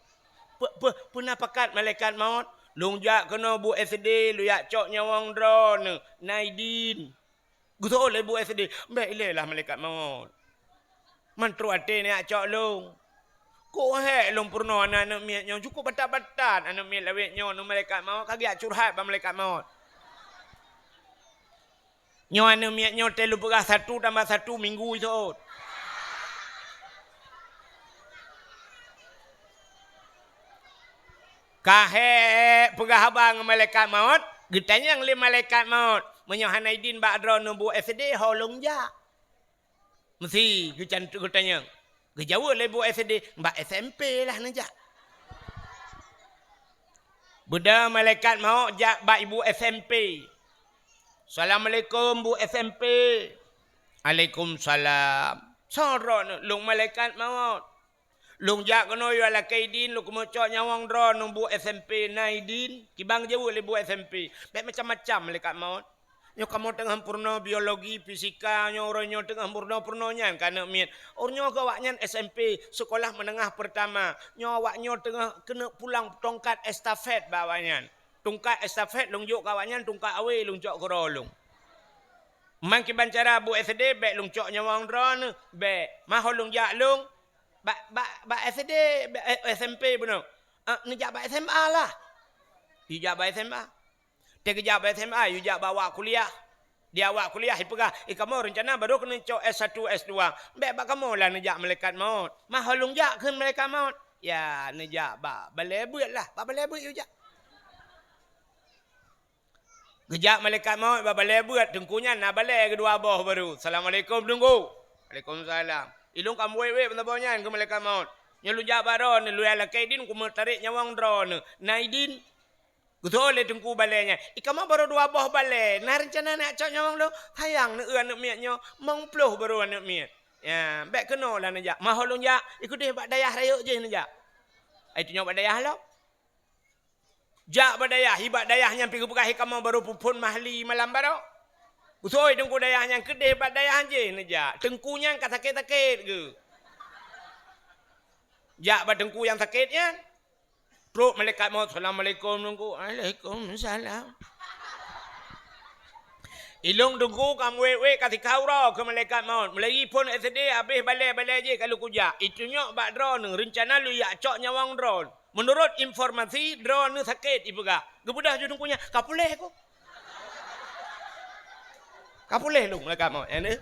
"Peu-, peu-, peuna pakat malaikat maut?" "Lôn jak keunoe, Bu S D, lôn jak cok nyawöng droeneuh, na idin." Geutôh lé Bu S D, "Bék ilée lah malaikat maut. Man trok até neujak cok lôn. Kok hék lôn peurunoe aneuk-aneuk miet nyoe, cukôp batat-batat aneuk miet lawét nyoe, ngon malaikat maut ka geujak curhat bak malaikat maut. Nyoe aneuk miet nyoe teuh lôn peugah satu tambah satu minggu jiseuôt." Ka hék peugah haba ngon malaikat maut, geutanyong lé malaikat maut, "Meunyoe hana idin bak droeneuh, Bu S D, ho lôn jak?" Meusi geucan-, geutanyong. Geujaweueb lé Bu S D, "Bak S M P lah neujak." Beudôh malaikat maut jak bak ibu S M P. "Assalamualaikum, Bu S M P." "Alaikumsalam. Soe droeneuh?" "Lôn malaikat maut. Lôn jak keunoe yue lakée idin, lôn keumeung cok nyawöng droeneuh, Bu S M P, na idin?" Kiban geujaweueb lé Bu S M P. Bék macam-macam malaikat maut. Nyoe kamoe teungoh peurunoe biologi, fisika, nyoe uroe nyoe teungoh peurunoe-peurunoe nyan keu aneuk miet. Uroe nyoe keu awaknyan S M P, sekolah menengah pertama. Nyoe awaknyoe teungoh keuneuk pulang tongkat estafet bak awaknyan. Tongkat estafet lôn jok keu awaknyan, tongkat awé lôn cok keudroe lôn. Man kiban cara Bu S D, bék lôn cok nyawöng droeneuh, bék. Man ho lôn jak lôn, bak, bak, bak S D, bak, eh, S M P bunoe. Ah, neujak bak S M A lah. Yue jak bak S M A. Teuh geujak bak S M A, yue jak bak awak kuliah. Di awak kuliah ipeugah, "Eh, kamoe reuncana barô keuneuk cok S satu, S dua. Bék bak kamoe lah neujak malaikat maut." Man ho lôn jak kheun malaikat maut. Ya, neujak bak balée beuet lah. Bak balée beuet yue jak. Geujak malaikat maut bak balée beuet, teungku nyan na balée keudua boh barô. "Assalamualaikum, Teungku." "Waalaikumsalam." "Ilôn ka muwét-wét meusaboh nyan," kheun malaikat maut. "Nyoe lôn jak bak droeneuh, lôn jak lakée idin, keumeung tarék nyawöng droeneuh. Na idin?" Geutôh lé teungku balée nyan, "Eh, kamoe barô dua boh balée, na reuncana neujak cok nyawöng lôn. Sayang neueu aneuk miet nyoe, mong ploh barô aneuk miet. Ya, bék keunoe lah neujak. Man ho lôn jak, i keudeh bak dayah rayeuk jih neujak." Ai tunyok bak dayah lom. Jak bak dayah, i bak dayah nyan pih geupeugah, "Hai kamoe barô peuphon mahli malam baroe." Geutôh teungku dayah nyan keudeh bak dayah jih neujak. Teungku nyan ka sakét-sakét geuh. Jak bak teungku nyang sakét nyan. Trok malaikat maut, "Assalamualaikum, Teungku." "Waalaikumsalam." "Ilôn Teungku ka muwét-wét ka sikha uroe," kheun malaikat maut. "Mulai phon S D habéh balée-balée jih ka lôn kujak. Itunyok bak droeneuh, reuncana lôn jak cok nyawöng droeneuh. Meunurot informasi, droeneuh sakét," ipeugah. Geubeudôh ju teungku nyan, "Ka puléh ko." "Ka puléh lôn," malaikat maut nyan deh.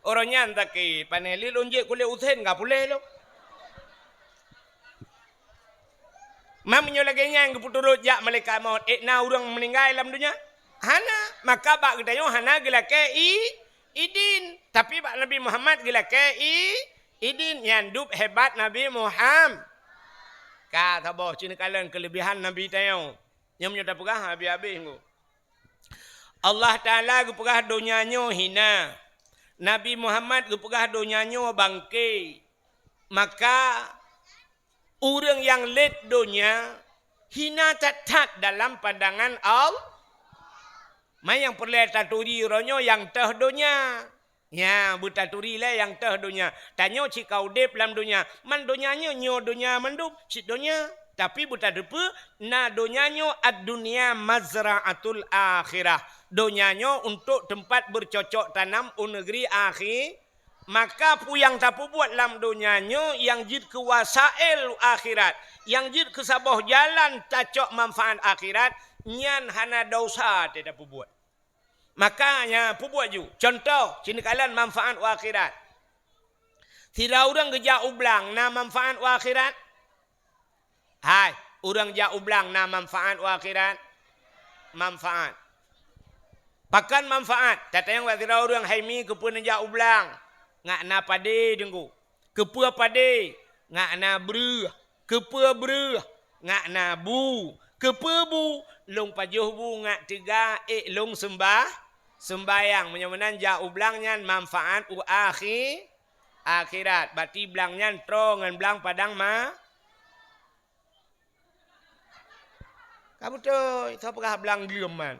"Uroe nyan sakét, pane lé lôn jeuet kulét usen, ka puléh lôn." Man meunyoe lagée nyan geupeuturot jak malaikat maut, ék na ureuëng meuninggai lam donya? Hana. Maka bak geutanyoe hana geulakée i-, idin. Tapi bak Nabi Muhammad geulakée i-, idin. Nyan dub hebat Nabi Muhammad. Ka saboh cit neukalon keuleubihan Nabi tanyoe. Nyoe meunyoe tapeugah habéh-habéh ngô. Allah Taala geupeugah donya nyoe hina. Nabi Muhammad geupeugah donya nyoe bangke. Maka ureuëng nyang lét donya hina that-that dalam pandangan Allah. Man nyang peureulée taturi uroe nyoe nyang teuh donya. Nyan beutaturi lé nyang teuh donya. Tanyoe cit ka udeb lam donya. Man donya nyoe, nyoe donya mandum cit donya. Tapi beutateupeue na donya nyoe ad-dunya mazra'atul akhirah. Donya nyoe untuk teumpat beucocok tanam u neugri akhi-, maka peue nyang tapeubuet lam donya nyoe nyang jeuet keu wasail akhirat, nyang jeuet keu saboh jalan tacok manfaat akhirat, nyan hana desya teuh tapeubuet. Makanya peubuet ju. Contoh, cit neukalon manfaat u akhirat. Sidroe ureuëng geujak u blang na manfaat u akhirat? Hai, ureuëng jak u blang na manfaat u akhirat? Manfaat. Pakon manfaat? Tatanyong bak sidroe ureuëng, "Hai Mi, keupeue neujak u blang?" "Ngat na padé, Teungku." "Keupeue padé?" "Ngat na breueh." "Keupeue breueh?" Ngak na bu. Keupeue bu? Lôn pajoh bu ngak teuga ék lôn seumbah-, seumbayang. Meunyoe meunan jak u blang nyan manfaat u akhi-, akhirat. Bati blang nyan troe ngon blang padang ma-, Ka beutôi, soe peugah blang gleuem man.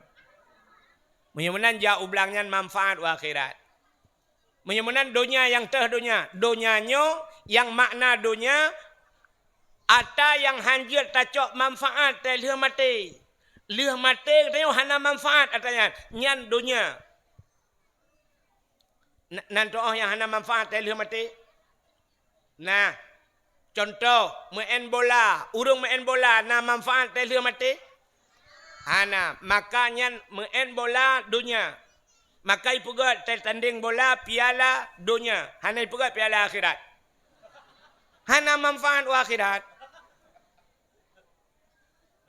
Meunyoe meunan jak u blang nyan manfaat u akhirat. Meunyoe meunan donya nyang teuh donya, donya nyoe nyang makna donya, ata nyang hanjeuet tacok manfaat teuh lheueh maté. Lheueh maté geutanyoe hana manfaat ata nyan, nyan donya. Na-, nan teuh nyang hana manfaat teuh lheueh maté. Nah, contoh, meu'en bola. Ureuëng meu'en bola na manfaat teuh lheueh maté? Hana. Maka nyan meu'en bola donya. Maka ipeugét teuh tandeng bola piala donya. Hana ipeugét piala akhirat. Hana manfaat u akhirat.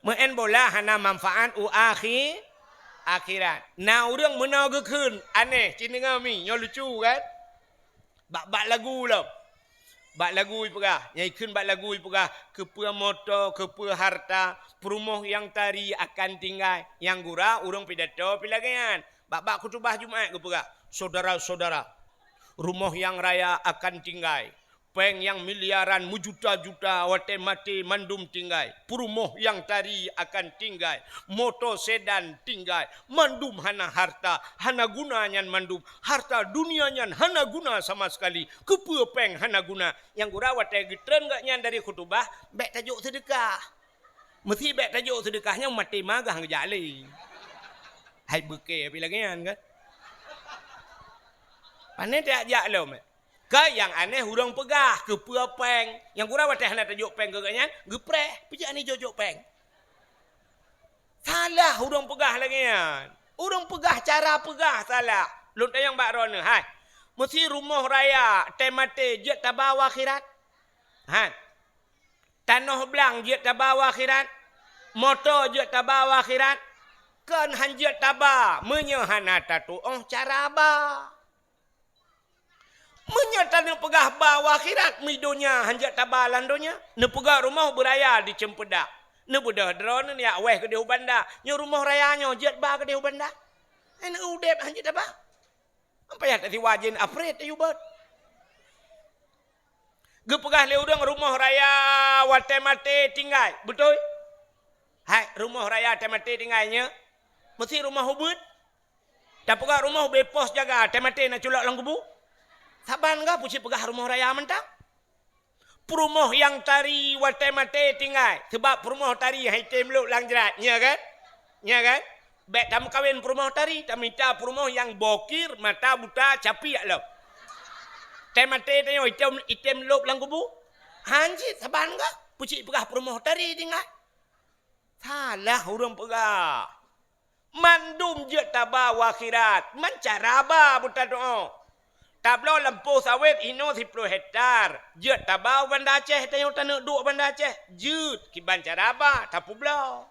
Meu'en bola hana manfaat u akhi-, akhirat. Na ureuëng meunoe geukheun, aneh, ci deungoe mi, nyoe lucu kan? Bak, bak lagu lom. Bak lagu ipeugah, nyang ikheun bak lagu ipeugah, keupeue moto, keupeue harta, peurumoh nyang tari akan tinggai. Nyang gura ureuëng pidato pih lagée nyan. Bak, bak khutubah Jumat geupeugah, saudara-saudara, rumoh nyang raya akan tinggai. Péng nyang miliaran meujuta-juta watée maté mandum tinggai. Peurumoh nyang tari akan tinggai. Moto sedan tinggai. Mandum hana harta, hana guna nyan mandum. Harta dunia nyan hana guna sama sekali. Keupeue péng hana guna? Nyang gura watée geutreun gobnyan dari khutubah, bék tajok seudeukah. Meusi bék tajok seudeukah nyan maté magah geujak lé. Hai beukée pih lagée nyan kan? Pane tajak lom. Ka nyang aneh ureuëng peugah keupeue péng. Nyang gura watée hana tajok péng keu gobnyan, geupreh. Peue jeuet hana jok-jok péng? Salah ureuëng peugah lagée nyan. Ureuëng peugah cara peugah salah. Lôn tanyong bak droeneuh, hai. Meusi rumoh raya tée maté jeuet taba u akhirat? Han. Tanoh blang jeuet taba u akhirat? Moto jeuet taba u akhirat? Kon han jeuet taba, meunyoe hana tatuoh cara ba. Meunyoe taneupeugah ba u akhirat, mi donya han jeuet taba lam donya. Neupeugah rumoh beuraya di Ceumpeudak. Neubeudôh droeneuh jak wéh keudeh u banda. Nyoe rumoh raya nyoe jeuet ba keudeh u banda. Hai na udeb han jeuet taba. Payah tasiwa jén aprit tayue beuet. Geupeugah lé ureuëng rumoh raya watée maté tinggai, beutôi? Hai, rumoh raya watée maté tinggai nyoe, meusi rumoh ubeuet. Tapeugah rumoh ubé pos jaga, watée maté na culok lam kubu. Saban gah pucit peugah rumoh raya mantong. Peurumoh nyang tari watée maté tinggai, sabab peurumoh tari han item lôb lam jrat, nya kan? Nya kan? Bék tameukawen peurumoh tari, tamita peurumoh nyang bokir, mata buta, capiak lom. Watée maté tanyoe item, item lôb lam kubu. Han cit saban gah, pucit peugah peurumoh tari tinggai. Salah ureuëng peugah. Mandum jeuet taba u akhirat, man cara ba beutadoe. Tabloe lampôh sawét hinoe siploh hektar, jeuet taba u Banda Aceh, tanyoe taneuk duek u Banda Aceh, jeuet kiban cara ba, tapeubloe.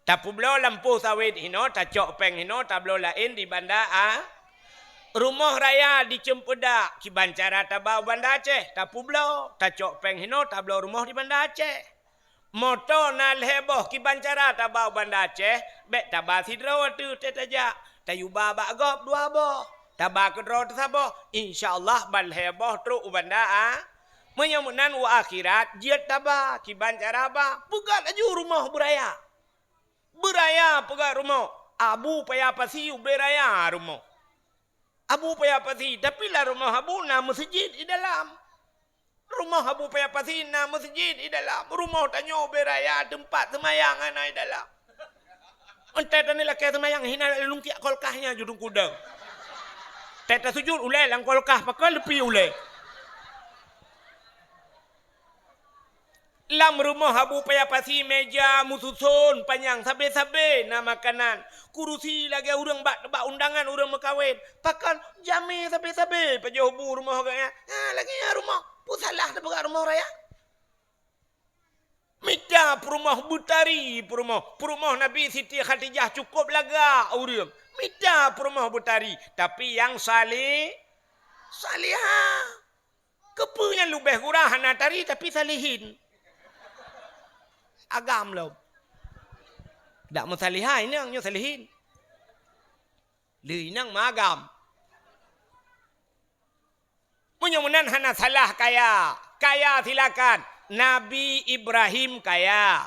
Tapeubloe lampôh sawét hinoe, tacok péng hinoe, tabloe laén di Banda A. Rumoh raya di Ceumpeudak, kiban cara taba u Banda Aceh, tapeubloe, tacok péng hinoe, tabloe rumoh di Banda Aceh. Moto na lhée boh kiban cara taba u Banda Aceh, bék taba sidroe teuh teuh tajak, tayue ba bak gob dua boh, taba keudroe teusaboh, insya Allah ban lhée boh trok u Banda A. Meunyoe meunan u akhirat jeuet taba kiban cara ba, peugah laju rumoh beuraya. Beuraya peugah rumoh, Abu Paya Pasi ubé raya rumoh. Abu Paya Pasi, tapi lam rumoh Abu na meuseujid di dalam. Rumoh Abu Paya Pasi na meuseujid di dalam. Rumoh tanyoe ubé raya teumpat seumayang hana di dalam. Entah tani lakée seumayang hina lungkiak kolkah nyan judung kudang. Teta sujud ulée lam kolkah pakon leupie ulée. Lam rumoh Abu Paya Pasi meja meususon panyang sabe-sabe na makanan. Kurusi lagée ureuëng bak, bak undangan ureuëng meukawen. Pakon jamé sabe-sabe pajoh bu rumoh geuh nyan. Ha, lagée nyan rumoh. Peue salah tapeugah rumoh raya? Mita peurumoh beutari peurumoh. Peurumoh Nabi Siti Khadijah cukôp lagak ureuëng. Mita peurumoh beutari, tapi nyang saleh, salihah. Keupeue nyan leubeh gura hana tari tapi salihin? Agam lom. Dak meusalihah inong, nyoe salihin. Lé inong meuagam. Meunyoe meunan hana salah kaya. Kaya silakan. Nabi Ibrahim kaya.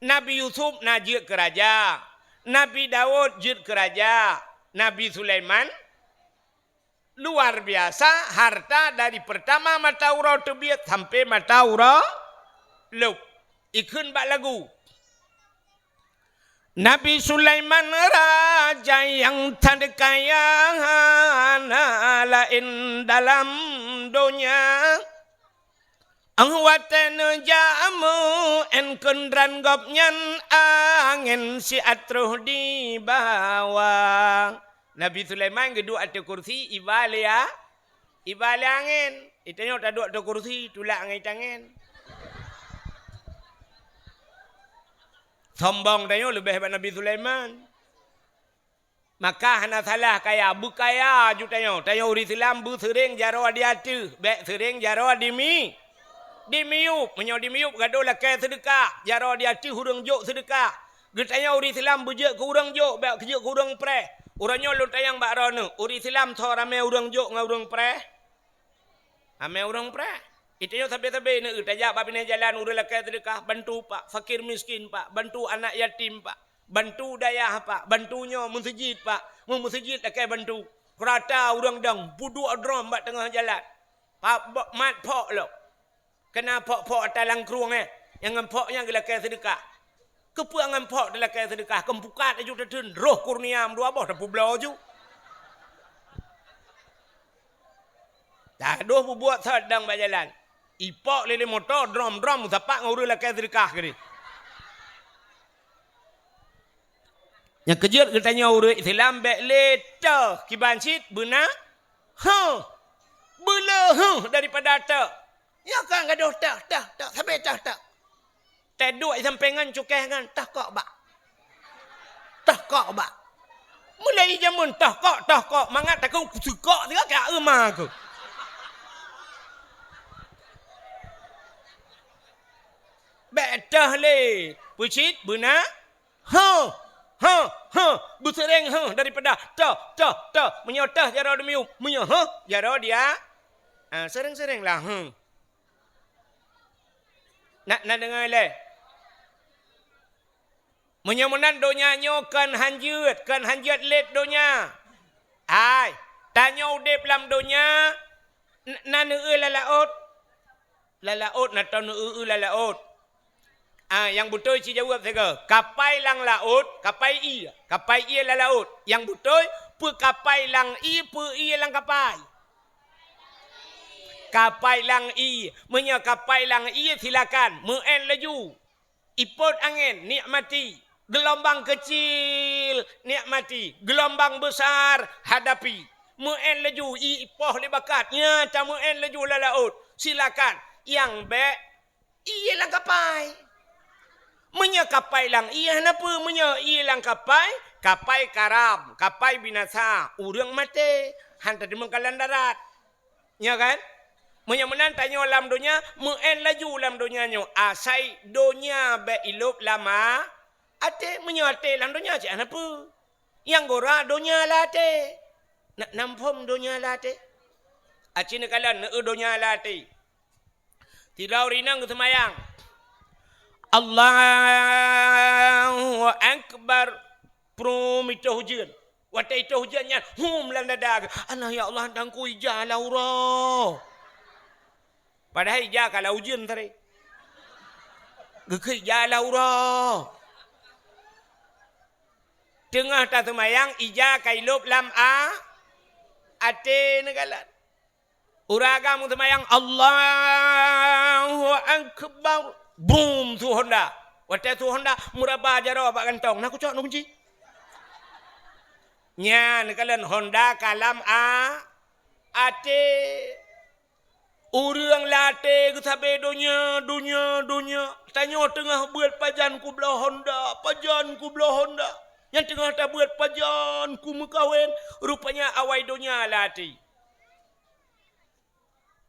Nabi Yusuf na jeuet keu raja. Nabi Daud jeuet keu raja. Nabi Sulaiman luar biasa, harta dari pertama mata uroe teubiet sampai mata uroe lop. Ikheun bak lagu. Nabi Sulaiman raja nyang that kaya, hana laén dalam donya. Watée neujak meu'en keudroe gobnyan, angén siat troh dibawa. Nabi Sulaiman geuduek ateueh kursi, iba lé a-, iba lé angén. Geutanyoe taduek ateueh kursi, tulak ngon ié angén. Sombong tanyoe leubeh bak Nabi Sulaiman. Maka hana salah kaya, beukaya ju tanyoe. Tanyoe ureuëng Islam beuseuréng jaroe di ateueh, bék seuréng jaroe di mi-, di miyueb. Meunyoe di miyueb gadôh lakée seudeukah, jaroe di ateueh ureuëng jok seudeukah. Geutanyoe ureuëng Islam beujeuet keu ureuëng jok, bék jeuet keu ureuëng preh. Uroe nyoe lôn tanyong bak droeneueh, ureuëng Islam soe ramé ureuëng jok ngon ureuëng preh? Ramé ureuëng preh. Geutanyoe sabe-sabe neueu tajak bak binéh jalan ureuëng lakée seudeukah, bantu pak, fakir miskin pak, bantu anak yatim pak, bantu dayah pak, bantu nyoe meuseujid pak, meu meuseujid lakée bantu. Keurata ureuëng dong, peuduek drom bak teungoh jalan. Pak, mat phok lom. Keunan phok-phok ata lam krueng, eh. Nyang ngon phok nyan geulakée seudeukah. Keupeue ngon phok teulakée seudeukah? Keu pukat laju teuteun, roh kurnia meudua boh tapeubloe ju. Tadoh peubuet sot dong bak jalan. Ipok lé-lé moto, drom-drom, meusapat ngon ureuëng lakée seudeukah keudeh. Nyang keujeuet geutanyoe ureuëng Islam bék lé teuh kiban cit beuna, huh, beuleuh huh daripada teuh. Nyoe kan gadôh teuh, teuh, teuh, sabe teuh, teuh. Teuh duek sampéngan cukéh ngon teuh kok bak. Teuh kok bak. Mulai jameun teuh kok, teuh kok, mangat takong kuseukok siga ka euma keu. Bék teuh lé, peucit beuna, huh, huh, huh, beuseuréng huh daripada teuh, teuh, teuh. Meunyoe teuh jaroe di miyueb, meunyoe huh jaroe di a-, ah, seuréng-seuréng lah huh. Na, na deungoe lé? Meunyoe meunan donya nyoe kon hanjeuet, kon hanjeuet lét donya. Hai, tanyoe udeb lam donya, n-, na neueu lalaôt? Lalaôt na teuh neueu lalaôt. Ah, nyang beutôi ci jaweueb sigoe. Kapai lam laôt, kapai ié. Kapai ié lam laôt. Nyang beutôi, peue kapai lam ié, peue ié lam kapai? Kapai lam ié. Meunyoe kapai lam ié, silakan, meu'en laju. Ipot angén, nikmati. Geulumbang keucil, nikmati. Geulumbang beusar, hadapi. Meu'en laju, ié ipoh lé bakat. Nyan tameu'en laju lam laôt. Silakan. Nyang bék, ié lam kapai. Meunyoe kapai lam ié hana peue, meunyoe ié lam kapai, kapai karam, kapai binasa, ureuëng maté, han tateumeung ka lam darat. Nyo kan? Meunyoe meunan tanyoe lam donya, meu'en laju lam donya nyoe, asai donya bék ilôb lam a-, até, meunyoe até lam donya cit hana peue. Nyang gura donya lam até. Na, na muphom donya lam até? Aci neukalon neueu donya lam até. Sidroe ureuëng inong geuseumayang. Allahu Akbar. Prum, itôh ujeuen. Watée itôh ujeuen nyan, hum lam dada geuh. Allah, ya Allah, Teungku ija lam uroe. Padahai ija ka lam ujeuen tadi. Geukheun ija lam uroe. Teungoh taseumayang, ija ka ilôb lam a-, até neukalon. Ureuëng agam seumayang, Allahu Akbar. Brum, su honda. Watée su honda, meuraba jaroe bak gantong. Na kucok, na kunci. Nyan, neukalon honda ka lam a-, até. Ureuëng lam até geusabe donya, donya, donya. Tanyoe teungoh beuet pajan kubloe honda, pajan kubloe honda. Nyan teungoh tabeuet pajan kumeukawen, rupanya awai donya lam até.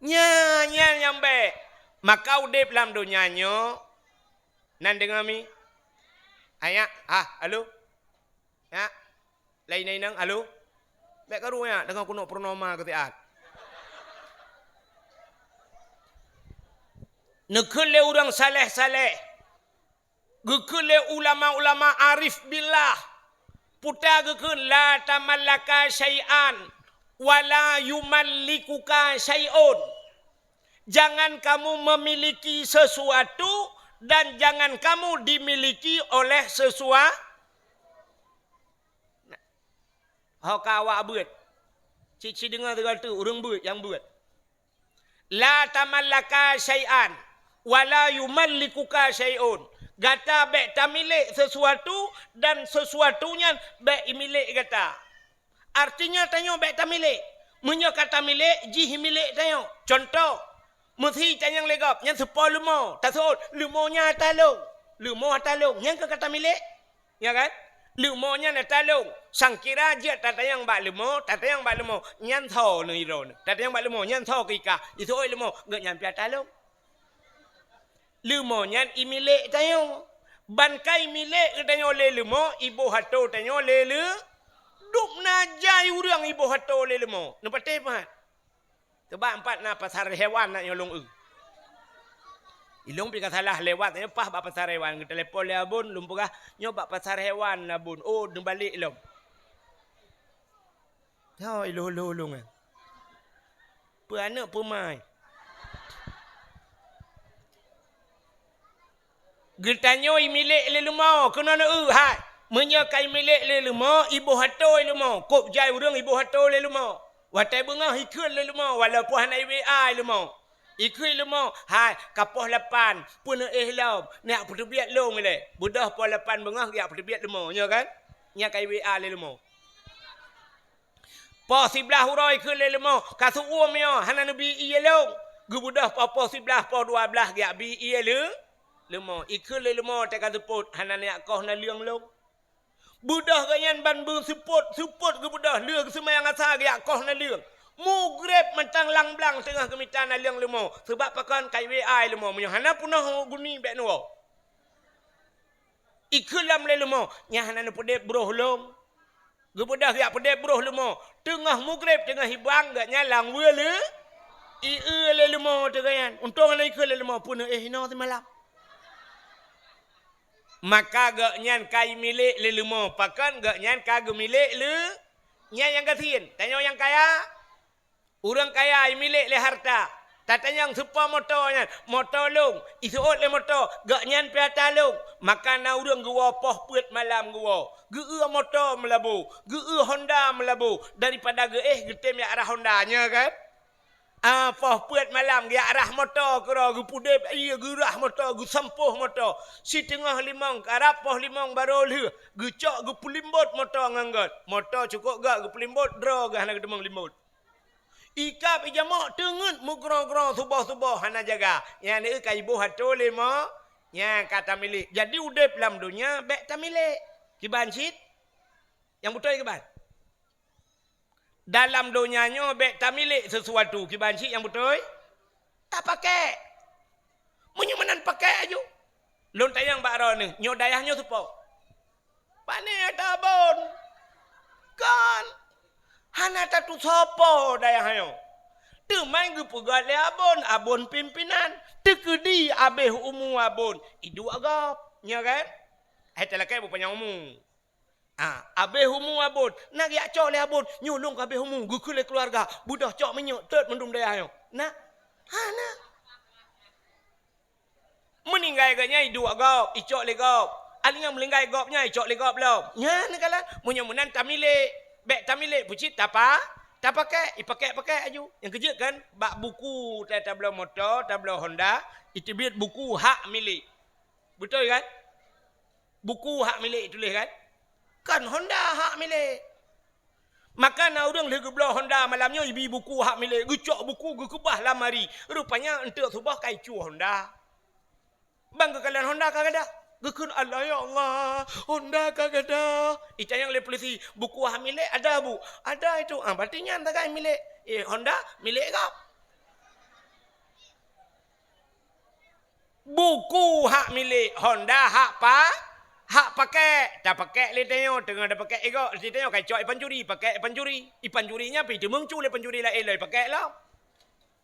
Nyan, nyan nyang bék. Maka udeb lam donya nyoe, Nan deungoe mi? Ayak, ah, alo. Ya. Lain inong, alo. Bèk karu nyan deungoe keuneuk purnoma keu siat. Neukheun lé ureueng saleh-saleh. Geukheun lé ulama-ulama arif billah. Puta geukheun, "La tamallaka syai'an, wa la yumallikuka syai'un." Jangan kamu memiliki sesuatu dan jangan kamu dimiliki oleh sesua-, ho ka awak beuet. Cit-cit deungoe sigoe teuk ureueng beuet nyang beuet. "La tamallaka syai'an, wa la yumallikuka syai'un." Gata bèk tamilék sesuatu dan sesuatu nyan bèk imilék gata. Artinya tanyoe bèk tamilék. Meunyoe ka tamilék, jih imilék tanyoe. Contoh, meusi tanyong lé gob, nyan seupo leumo, taseuôt, leumo nyan ata lôn. Leumo ata lôn, nyan keuh ka tamilék. Ya kan? Leumo nyan ata lôn. Sangkira jeuet tatanyong bak leumo, tatanyong bak leumo, nyan tho neu iro neu. Tatanyong bak leumo, nyan tho keu ika. Iseuôt leumo, geuh nyan pih ata lôn. Leumo nyan imilék tanyoe. Ban ka imilék geutanyoe lé leumo, iboh atô tanyoe lé leu-, dum na jai ureueng iboh atô lé leumo. Neupatéh pahat. Teubak empat na pasar hewan na nyoe lôn eu. Ilôn pih ka salah lewat, nyoe paih bak pasar hewan. Geutelepon lé abon, lôn peugah, "Nyoe bak pasar hewan, abon." Oh, neubalek lom. Nyoe ilôn-ilôn ulôn nyan. Peu aneuk peu mai. Geutanyoe imilék lé leumo, keunoe neu hai. Meunyoe ka imilék lé leumo, iboh atô lé leumo. Kôb jai ureueng iboh atô lé leumo. Watèe beungoh ikheun lé leumo, walaupun hana i-W A lé leumo. Ikheun lé leumo, "Hai, ka poh lapan, peuneu éh lom, neujak peuteubiet lôn ilèe." Beudôh poh lapan beungoh geujak peuteubiet leumo, nyoe kan? Nyan ka i-W A lé leumo. Poh siblaih uroe ikheun lé leumo, "Ka seuuem nyoe, hana neubi ié lôn." Geubeudôh poh, poh siblaih, poh dua blaih geujak bi ié lé leumo. Ikheun lé leumo teuka seupôt, "Hana neujak koh naleueng lôn." Beudôh geuh nyan ban beuseupôt-seupôt geubeudôh, lheueh geuseumayang asa geujak koh naleueng. Mugreb mantong lam blang teungoh geumita naleueng leumo, seubab pakon ka i-W A leumo, meunyoe hana peunoh guni bèk neuwoe. Ikheun lom lé leumo, "Nyan hana neupeudeb broh lôn." Geubeudôh geujak peudeb broh leumo. Teungoh mugreb, teungoh hibang, geuh nyan lam weue leu-, i-eu lé leumo teuh geuh nyan. Untông hana ikheun lé leumo, peuneu éh inoe simalam. Maka geuh nyan ka imilék lé leumo, pakon geuh nyan ka geumilék lé-, nyan nyang gasien. Tanyoe nyang kaya, ureueng kaya imilék lé hareuta. Tatanyong seupo moto nyan, "Moto lôn," iseuôt lé moto, "Geuh nyan pih ata lôn." Maka na ureueng geuwoe poh peuet malam geuwoe, geu-eu moto meulabu, geu-eu honda meulabu, daripada geuéh geutem jak rhah honda, nyoe kan? Ah, poh peuet malam geujak rhah moto keudroe, geupeudeb ié, geurhah moto, geusampôh moto. Siteungoh limong, karab poh limong barô lheueh, geucok geupeulimbot moto ngon gét. Moto cukôp gét geupeulimbot, droe geuh hana geuteumeung limbot. Ikab ijamok teungeut meugroe-groe suboh-suboh hana jaga. Nyan ka iboh atô lé mo, nyan ka tamilék. Jadi udeb lam donya bèk tamilék. Kiban cit? Nyang beutôi kiban? Dalam donya nyoe bèk tamilék sesuatu, kiban cit nyang beutôi? Tapakék. Meunyoe meunan pakék aju. Lôn tanyong bak droeneuh, nyoe dayah nyoe soe po? Pane ata abon? Kon. Hana tatusoe po dayah nyoe. Teuma geupeugah lé abon, abon pimpinan. Teukeudi abéh umu abon, iduek gob. Nyoe kan? Hai talakée beupanyang umu. Ah, abéh umu abon, na geujak cok lé abon, nyoe lôn ka abéh umu, geukheun lé keuluwarga, beudôh cok minyeuk, tot mandum dayah nyoe. Na? Hana. Meuninggai geuh nyan iduek gob, icok lé gob. Aling nyang meuninggai gob nyan icok lé gob lom. Nyan kalon, meunyoe meunan tamilék, bèk tamilék peucit tapa, tapakék, ipakék-pakék aju. Nyang keujeuet kan, bak buku ta-, tabloe moto, tabloe Honda, iteubiet buku hak milék. Beutôi kan? Buku hak milék tuléh kan? Kan Honda hak milék. Maka na ureuëng lheueh geubloe Honda malam nyoe ibi buku hak milék, geucok buku geukeubah lam ari. Rupanya eunteuk suboh ka icue Honda. Ban geukalon Honda ka gadôh. Geukheun, "Allah ya Allah, Honda ka gadôh." Itanyong lé polisi, "Buku hak milék ada, Bu?" "Ada itu." "Ah, berarti nyan sagai milék." Eh, Honda milék gob. Buku hak milék, honda hak pa-, hak pakék. Tapakék lé tanyoe, teungoh tapakék i gob, lé tanyoe ka icok i pancuri, pakék i pancuri. I pancuri nyan pih teumeung cu lé pancuri laén lom ipakék lom.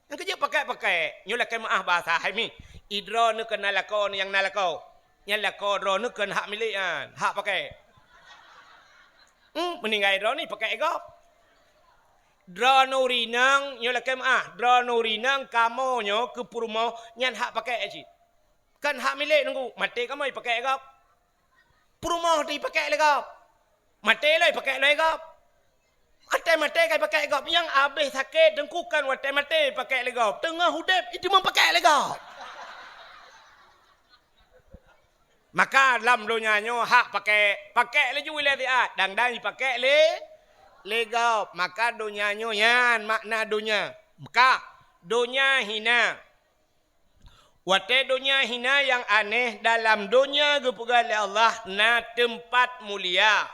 Nyang keujeuet pakék-pakék, nyoe lakée meuáh basa hai mi. I droeneuh keu na lakoe nyang na lakoe. Nyang lakoe droeneuh keu hak milék nyan, hak pakék. Hmm, meuninggai droeneuh pakék i gob. Droeneuh rinang, nyoe lakée meuáh, droeneuh rinang kamoe nyoe keu peurumoh nyan hak pakék cit. Kon hak milék Teungku, maté kamoe ipakék i gob. Peurumoh teuh ipakék lé gob. Maté lom ipakék lom i gob. Maté-maté ka ipakék i gob. Nyang abéh sakét Teungku kon watée maté ipakék lé gob. Teungoh udeb iteumeung pakék lé gob. Maka lam donya nyoe hak pakék, pakék laju ilée siat, dang-dang ipakék lé, lé gob. Maka donya nyoe nyan makna donya. Maka donya hina. Watée donya hina nyang aneh, dalam donya geupeugah lé Allah na teumpat mulia,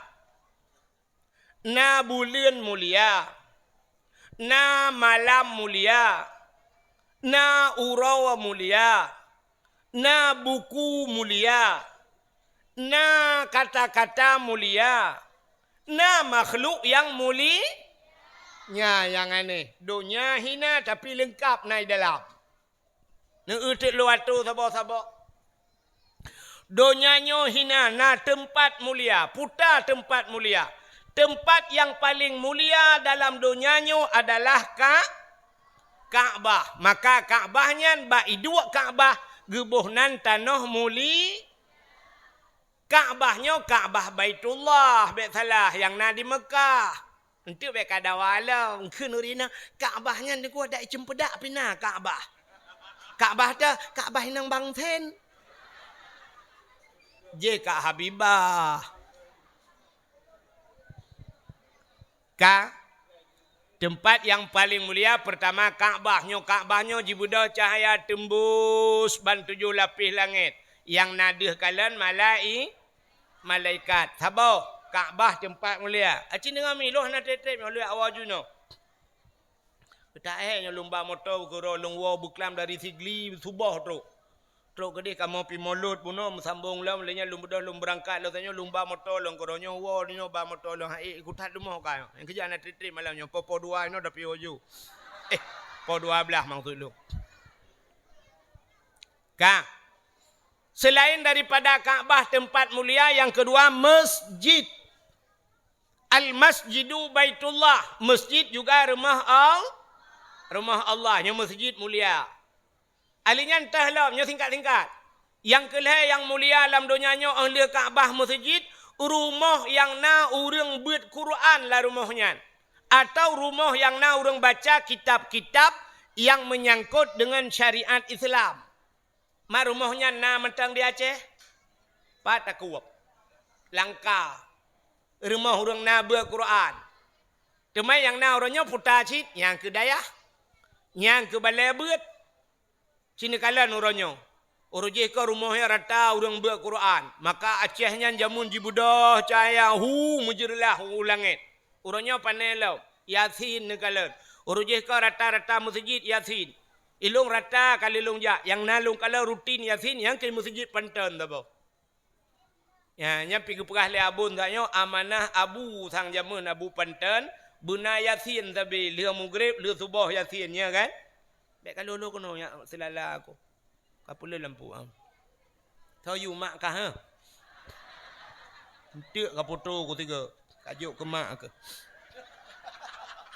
na buleuen mulia, na malam mulia, na uroe mulia, na buku mulia, na kata-kata mulia, na makhluk nyang muli-, nya nyang aneh. Donya hina tapi leungkab na i dalam. Neueu teuk lôn atô saboh-saboh. Donya nyoe hina na teumpat mulia, puta teumpat mulia. Teumpat nyang paleng mulia dalam donya nyoe adalah Ka-, Ka'bah. Maka Ka'bah nyan bak iduek Ka'bah geuboh nan tanoh muli-, Ka'bah nyoe Ka'bah Baitullah, bék salah, nyang na di Meukah. Enteuk bék ka dawa lom, kheun ureueng inong, Ka'bah nyan di gua dak iceumpeudak pih na Ka'bah. Ka'bah teuh, Ka'bah inong bangsen. Jeh Kak Habibah. Ka, teumpat nyang paleng mulia, peurtama Ka'bah. Nyoe Ka'bah nyoe jibeudôh cahya teumbus ban tujoh lapéh langét. Nyang na deuh kalon malai-, malaikat. Saboh, Ka'bah teumpat mulia. Aci deungoe mi, lôn hana treb-treb nyoe lheueh awai jinoe. Peutak eh nyoe lôn ba moto keudroe lôn woe beuklam dari Sigli suboh trok. Trok keudeh kamoe pi Molot bunoe meusambong lom, lheueh nyan lôn beudôh lôn beurangkat lôn tanyoe lôn ba moto lôn keudroe nyoe woe nyoe ba moto lôn hai ikut that rumoh ka. Nyang keujak na treb-treb malam nyoe poh-poh dua inoe tapi ojo. Eh, poh dua belas maksud lôn. Ka. Selain daripada Ka'bah tempat mulia, yang kedua masjid. Al-Masjidu Baitullah, masjid juga rumah Al-, rumah Allah, nyoe masjid mulia. Ahli nyan teuh lom, nyoe singkat-singkat. Nyang keu lhée nyang mulia lam donya nyoe, óh lheueh Ka'bah masjid, rumoh nyang na ureuëng beuet Quran lam rumoh nyan, atau rumoh nyang na ureuëng baca kitab-kitab nyang menyangkut dengan syariat Islam. Ma rumoh nyan na mantong di Aceh? Pat takueb. Langka. Rumoh ureuëng na beuet Quran. Teuma nyang na uroe nyoe puta cit, nyang keu dayah, nyang keu balée beuet. Sinoe kalon uroe nyoe. Uroe jih ka rumoh nyan rata ureuëng beuet Quran. Maka Aceh nyan jameun jibeudôh cahya hu meujeureulah u langét. Uroe nyoe pane lom, Yasin neukalon. Uroe jih ka rata-rata meuseujid Yasin. Ilong rata kali lôn jak, nyang na lôn kalon rutin Yasin, nyang keu meuseujid Panton saboh. Ya, nyan pi geupeugah lé abon tanyoe amanah abu sang jameun Abu Panton, beuna Yasin sabe lheueh mugreb, lheueh suboh Yasin, nya kan? Bék ka lolo keunoe nyak seulala aku. Ka peuleueh lampu, ah. Soe yue mak kah, ha? Enteuk ka poto ku tiga. Ka jok keu mak keuh.